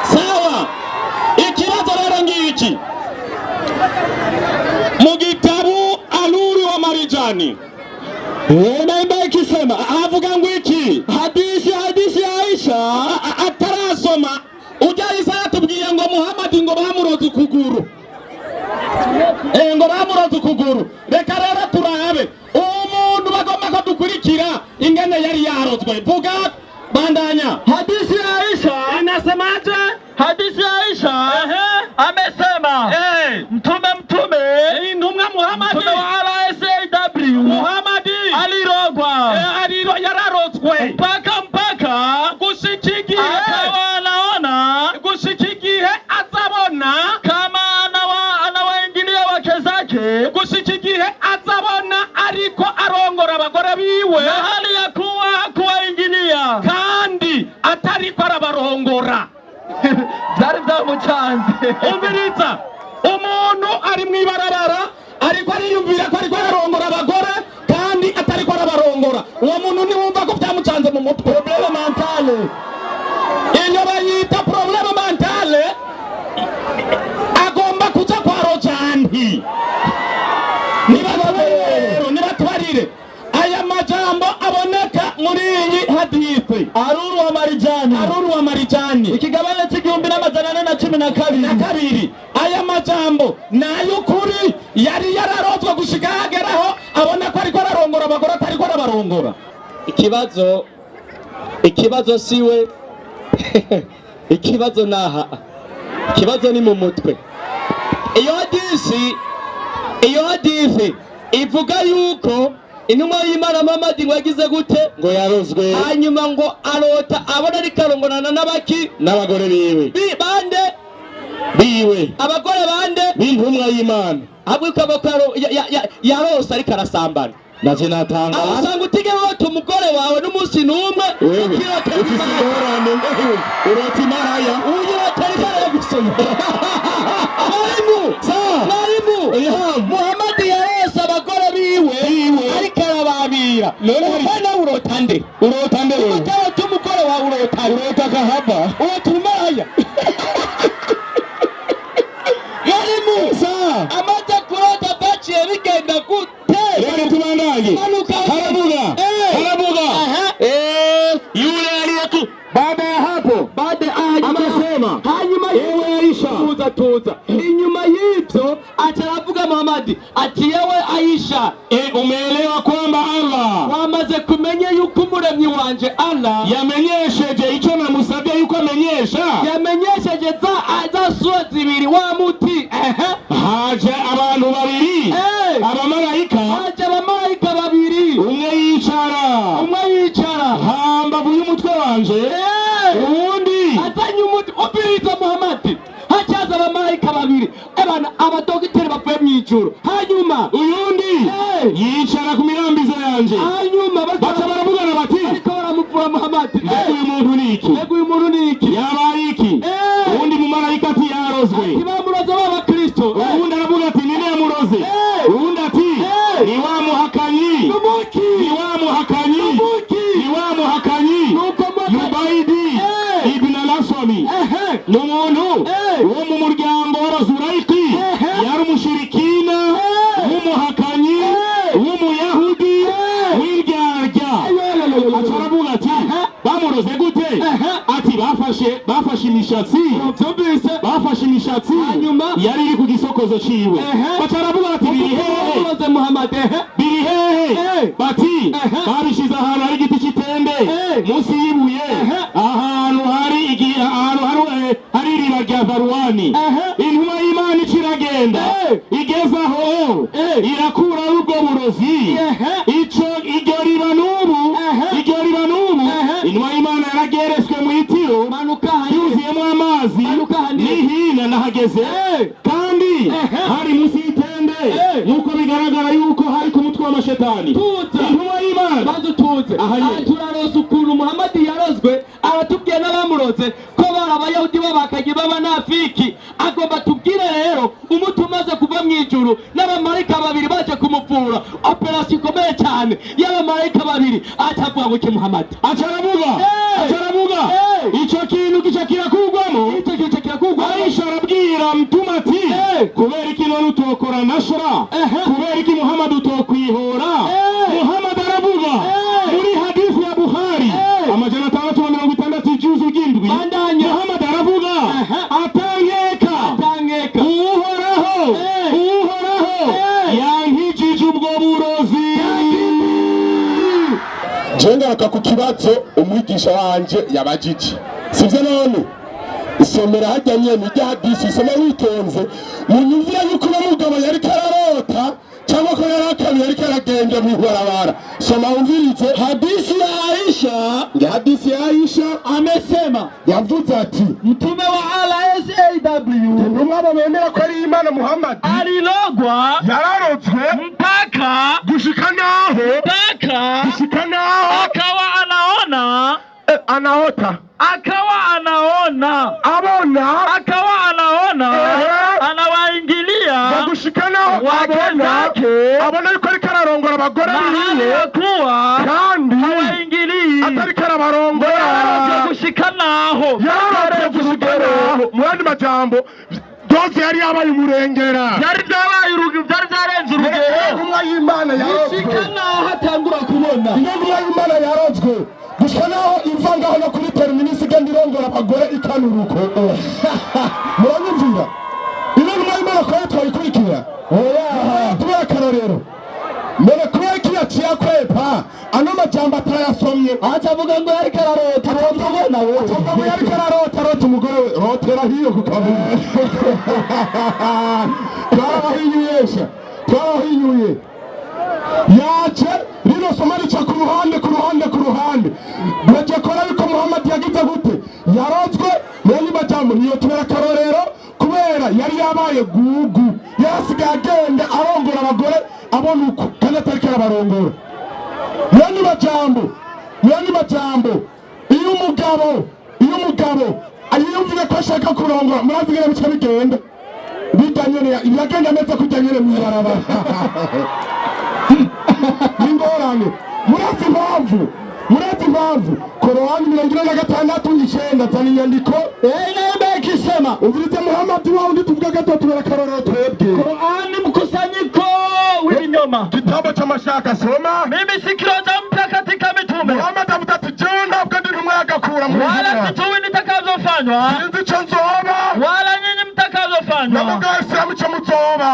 Sawa. Ikibazo rero ngiki. Mu gitabu Aluri wa Marijani naimba ikisema avuga ngo iki? Hadisi ya Aisha atarasoma ujya Isa yatubwiye ngo Muhammad ngo bamuroze ukuguru. Ngo bamuroze ukuguru. Reka rero turabe umuntu bagomba ko dukurikira ingene yari yarozwe. Vuga bandanya. Hadisi ya Aisha inasemaje? Hadisi ya Aisha amesema mtume intumwa Muhammad, mtume wa SAW Muhammad alirogwa, yararozwe mpaka gushika igihe akawa anaona, gushika igihe azabona kama anawaingilia wake zake, gushika igihe azabona ariko arongora abagore biwe, na hali ya kuwa hakuwaingilia kandi atariko arabarongora. Byari byamucanze. Umviriza, umuntu ari mwibarabara ariko ariyumvira ko ariko ararongora abagore kandi atariko arabarongora. Uwo muntu niwumva ko byamucanze mu mutwe. Probleme mentale. Iyo bayita probleme mentale, agomba kuja kwa Rojanti. Nibatwarire, aya majambo Aruru wa Marijani. Aruru wa Marijani. Ikigabane c'1412. Na kabiri. Aya majambo ni ay'ukuri, yari yararozwe gushika hageraho abona ko ariko ararongora abagore atariko arabarongora. Ikibazo siwe, ikibazo naha, ikibazo ni mu mutwe. Iyo hadisi ivuga yuko intumwa y'Imana Muhammad ngo yagize gute? Ngo yarozwe. Hanyuma ngo arota abona ariko arongorana n'abaki? N'abagore biwe. Bande? Biwe. Abagore bande? B'intumwa y'Imana. Ahubwo ukaba ko yarose ariko arasambana. Naje natanga. Aho usanga utigera urota umugore wawe n'umunsi n'umwe. Wewe ukirotera ufise imana. Ingorane, urota imaraya. Uyirotera imana yo gusoma. Mwarimu, mwarimu, Muhammad yarose abagore biwe Biwe. ariko arababira. None hari- Wowe nawe urota nde? Urota nde wewe? Utarota umugore wawe, urota nde? Urota kahaba. Urota umaraya. Mwarimu, amaze kurota baciye bigenda gute? Reka tubandanye. Manuka. Haravuga. Haravuga. Yule aliyeku baada ya hapo Baada hanyuma Amesema, hanyuma ewe Aisha. Tuza, tuza. Inyuma y'ibyo aca aravuga Muhammad ati: "Yewe Aisha, Umeelewa kwamba Allah wamaze kumenya yuko umuremyi wanje Allah yamenyesheje icyo namusabye yuko amenyesha." Yamenyesheje za sura zibiri wa muti." Ehe. Haje abantu babiri, abamarayika. Haje abamarayika babiri. Umwe yicara Umwe yicara hambavu y'umutwe wanje, uwundi azanye umuti. Ubiriza Muhammad, hacaza abamarayika babiri, ebana abadogiteri bavuye mu ijuru. Hanyuma uyundi yicara ku mirambizo yanje. Hanyuma Baca baravugana bati: ariko baramuvura Muhammad. "Mbega uyu muntu ni iki? Mbega uyu muntu ni iki?" Yabaye iki? Uwundi mumarayika ati: "Yarozwe." Ntibamuroze b'abakristo. Uwundi aravuga ati: "Ninde yamuroze?" Uwundi ati: "Ni wa muhakanyi." Numuki. Ni wa muhakanyi. Numuki. Ni wa muhakanyi. Nuko Yubaidi ibn al-Aswami, ni umuntu wo mu muryango w'Abazurayiki, yari umushirikina w'umuhakanyi w'umuyahudi w'indyarya. Aca aravuga ati: "Bamuroze gute?" Ati: Bafashe imishatsi." Byumvise. Bafashe imishatsi Hanyuma? yari iri ku gisokozo ciwe. Baca aravuga ati: "Biri hehe?" Bamuroze Muhammad, ehe. "Biri hehe?" Bati: "Babishize ahantu hari igiti cy'itende, munsi y'ibuye, ahantu hari ahantu hari iriba rya Varuwani." Intumwa y'Imana ica iragenda, igeze aho irakuraho ubwo burozi. Ico iryo riba n'ubu, iryo riba n'ubu, intumwa y'Imana yarageretswe mu itiro Manuka hanyuma. yuzuyemo amazi. Manuka hanyuma. N'ihina nahageze, kandi hari munsi y'itende, nk'uko bigaragara yuko hari ku mutwe w'amashetani. Tuza. Intumwa y'Imana Banza utuze. Aha nyene. Aha turarose ukuntu Muhammad yarozwe, aratubwiye n'abamuroze ko bari abayahudi b'abakayi b'abanafiki. Agomba tubwire rero umuti umaze kuva mu ijuru n'abamarayika babiri baje kumuvura, operasiyo ikomeye cyane y'abamarayika babiri. Acavuga ngo iki Muhammad? Aca aravuga, aca aravuga, ico kintu gica kirakugwamo. Icyo kintu kirakugwa. Aisha arabwira Mtume ati: "Kubera iki none utokora nashra? Kubera iki Muhammad utokwihora?" Muhammad aravuga muri hadithi ya Bukhari, 660, ijuzu ry'indwi. Bandanya. Muhammad aravuga atankeka: Atangeka. "Uhoraho, Uhoraho yankijije ubwo burozi." Je ngaruka ku kibazo umwigisha wanje yabajije, sivyo? None isomera hajya nyene irya hadisi, isoma witonze, munyumvira yuko uno mugabo yariko ararota cyangwa ko yari akabiye ariko aragenda mw'ibarabara. Soma wumvirize. Hadisi ya Aisha. Nge hadisi ya Aisha. Amesema, Yavuze ati: Mtume wa Allah SAW Intumwa abo bemera ko ari Imana Muhammad alilogwa yararozwe mpaka gushika naho mpaka gushika naho akawa anaona anaota akawa anaona abona akawa anaona anawaingilia gushika naho wake abona zake abona yuko ariko ararongora abagore na hali biwe ya kuwa kandi hawaingilii. atariko arabarongora. Yararozwe gushika naho Yararozwe gushika naho, mu yandi majambo byose yari yabaye umurengera. Byari byabaye urugero, byari byarenze urugero. Intumwa y'Imana yarozwe Gushika naho atangura kubona. Intumwa y'Imana yarozwe gushika naho iva ngaho. arongora abagore ikanuruko. Muranyumvira? Ino ntumwa y'Imana twari twayikurikira tubera akarorero. None kubera ko yaciye akwepa ano majambo atarayasomye, aca avuga ngo yariko ararota, arota ubona wewe. Avuga ngo yariko ararota, arota umugore we. Rotera hiyo ku kabuye. Twarabahinyuyesha, twarabahinyuye. Yaje rino somo rica ku ruhande, ku ruhande, ku ruhande. Baje kora yuko Muhammad yagize gute? Yarozwe. Mu majambo niyo tubera akarorero, kubera yari yabaye gugu, yarasigaye agenda arongora abagore abona uko, kandi atariko arabarongora. Muyandi majambo, iyo umugabo yiyumviye ko ashaka kurongora, murazi ingene bica bigenda. Bijya nyene yagenda ameze kujya nyene mw'ibarabara, n'ingorane. Murazi impamvu? Korowani 46:9, zana inyandiko. Inaimba ikisema, Umvirize, Muhammad wa undi tuvuga gato, tubera akarorero twebwe. Qur'ani mkusanyiko w'ibinyoma. Kitabu c'amashaka, soma. Mimi si kiroza mpya katika mitume, Muhammad avuga ati: "Jewe ntabwo ndi intumwa y'agakura muri wala Bibiliya. sijui nitakavyofanywa, Sinzi ico nzoba, wala nyinyi mtakavyofanywa. namwe Abayisilamu ico muzoba."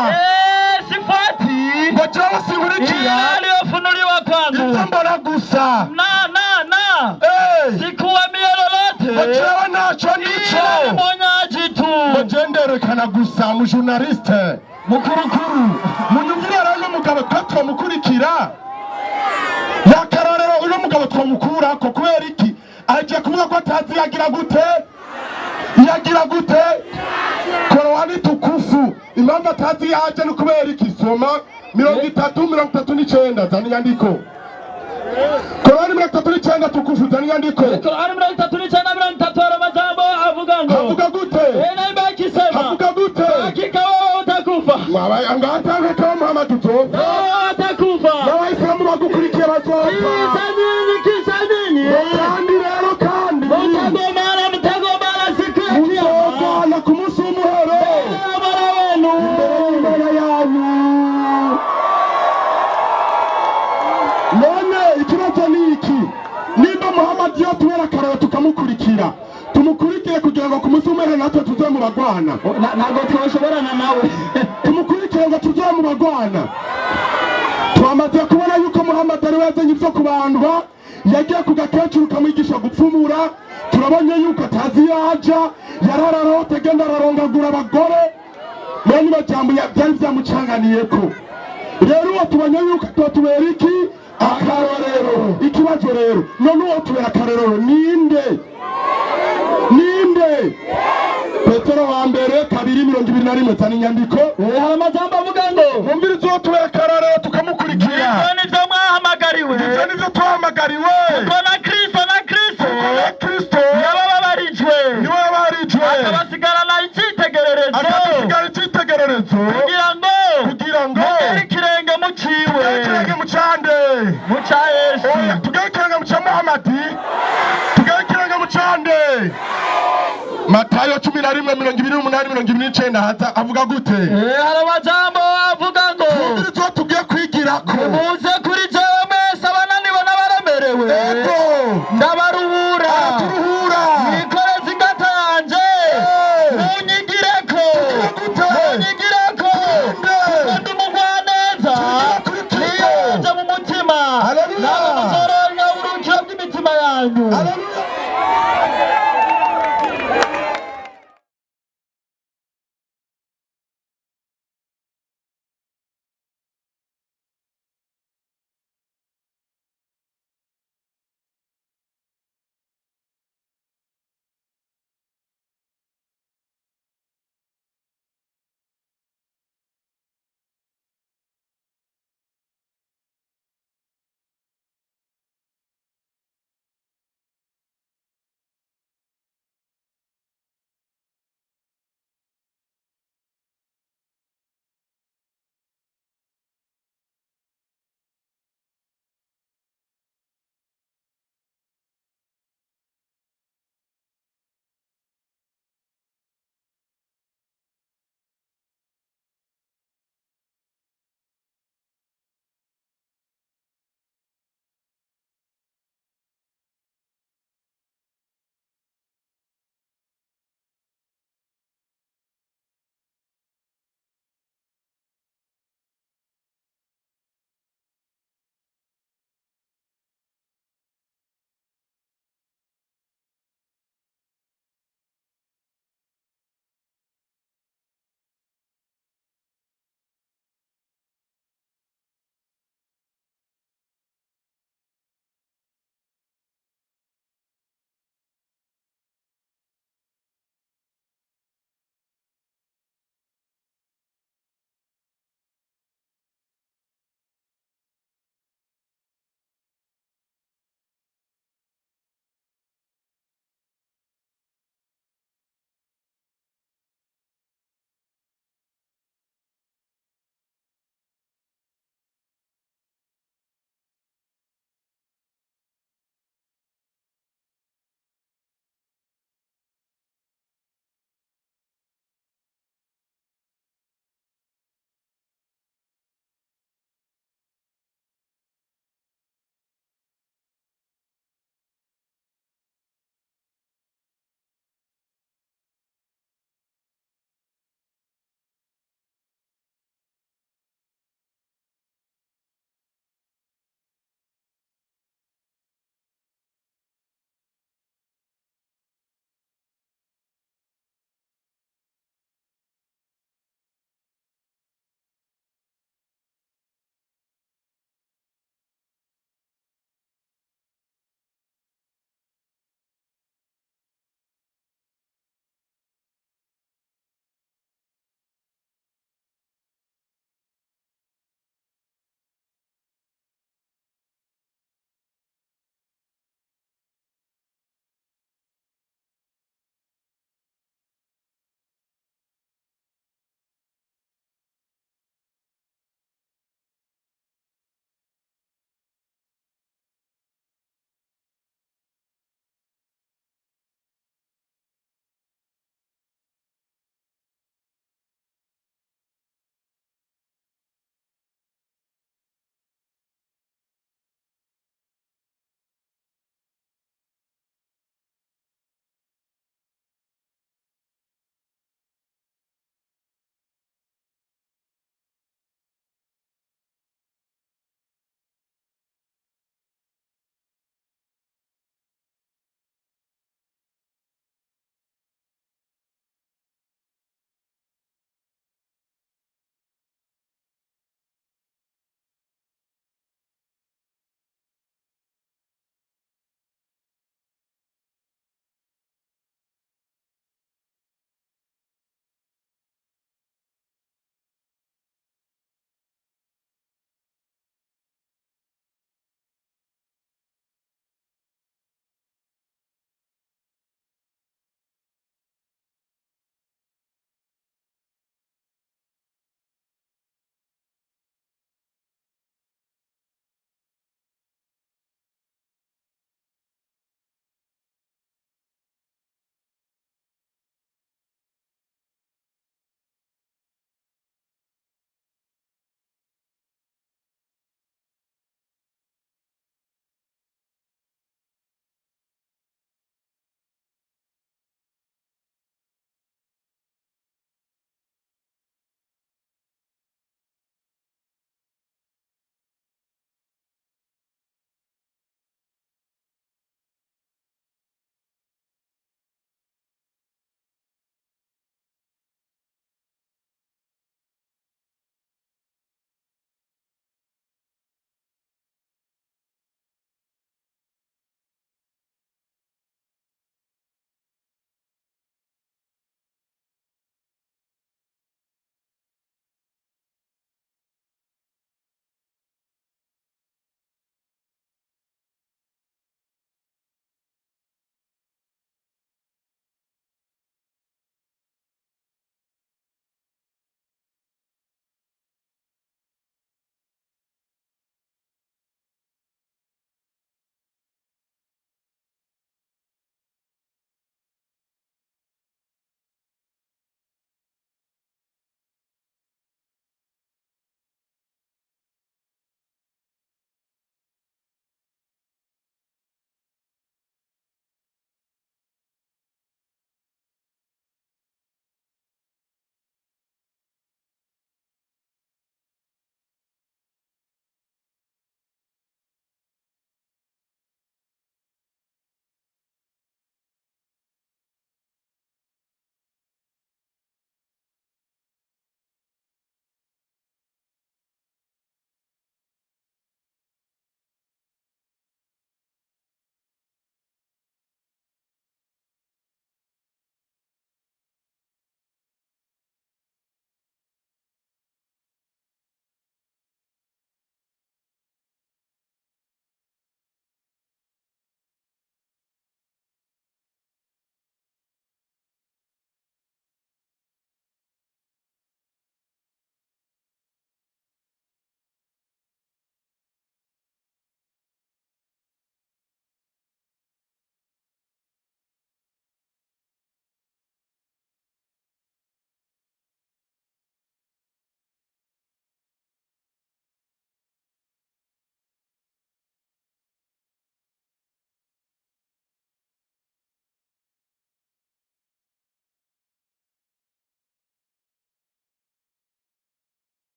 Sifuati Ngo jewe sinkurikira ile aliyofunuliwa kwangu, ivyo mbona gusa. na sikuambia Ngo lolote jewe ntaco nico, ila ni mwonyaji tu. ngo jewe nderekana gusa mu journaliste mukurukuru. Munyumvire rero, uno mugabo ko twamukurikira yakarorero, uno mugabo twamukurako kubera iki? Agiye kuvuga ko atazi yagira gute, yagira gute. Korowani tukufu, impamvu atazi yaje ni kubera iki? Soma 30, 39, zana inyandiko. Korowani 39 tukufu, zana inyandiko. Qur'ani 39:30, hari amajambo avuga ngo, Havuga gute? Inaimba ikisema, Havuga gute? Hakika wewe utakufa, Ngatange kama Muhammad uzopfa. Wewe utakufa. N'abayisilamu bagukurikiye bazopfa. Kisha nini? Kisha nini? Kandi rero, kandi Mtagombana, mtagombana siku ya kiyama. muzogwana ku munsi w'umuhero Ya Bwana wenu. imbere y'Imana yanyu. None ikibazo ni iki? Nimba Muhammad yatubera akararo tukamukurikira, tumukurikire kugira ngo ku munsi w'umuhero natwe tuze mu bagwana? Ntabwo twashoborana nawe. Tumukurikire ngo tuze mu bagwana? Twamaze kubona yuko Muhammad ari we yazanye ibyo kubandwa, yagiye ku gakecuru kamwigisha gupfumura. Turabonye yuko atazi yaja, yarararota agenda ararongagura abagore. Mwene majambo byari byamucanganiyeko. Rero uwo tubonye yuko tubera iki? Akarorero. Ikibazo rero, none uwo tubera akarorero ninde? Ninde? Petero wa mbere 2:21, zana inyandiko. Hari amajambo avuga ngo, Mwumvirize, uwo tubera akarorero tukamukurikira. Ivyo nivyo mwahamagariwe, Ivyo nivyo twahamagariwe, kuko na Kristo kuko na Kristo yabababarijwe, niwe yabarijwe, akabasigarana icyitegererezo, akadusigara icyitegererezo, kugira ngo kugira ngo mugere ikirenge mu ciwe. Tugere ikirenge mu cande? Mu ca Yesu. Oya, tugere ikirenge mu ca Muhamadi? Tugere ikirenge mu cande? Matayo 11:28, 29, haza avuga gute? Hari amajambo avuga ngo, Mwumvirize uwo tugiye kwigirako. Muze kuri jewe mwese abananiwe n'abaremerewe, ndabaruhura. Araturuhura. Mwikoreze ingata yanje, munyigireko. Gute? Munyigireko, kuko ndi umugwaneza, Tugire kuri Kristo. niyoroheje mu mutima, Haleluya. namwe muzoronka uburuhukiro bw'imitima yanyu. Haleluya.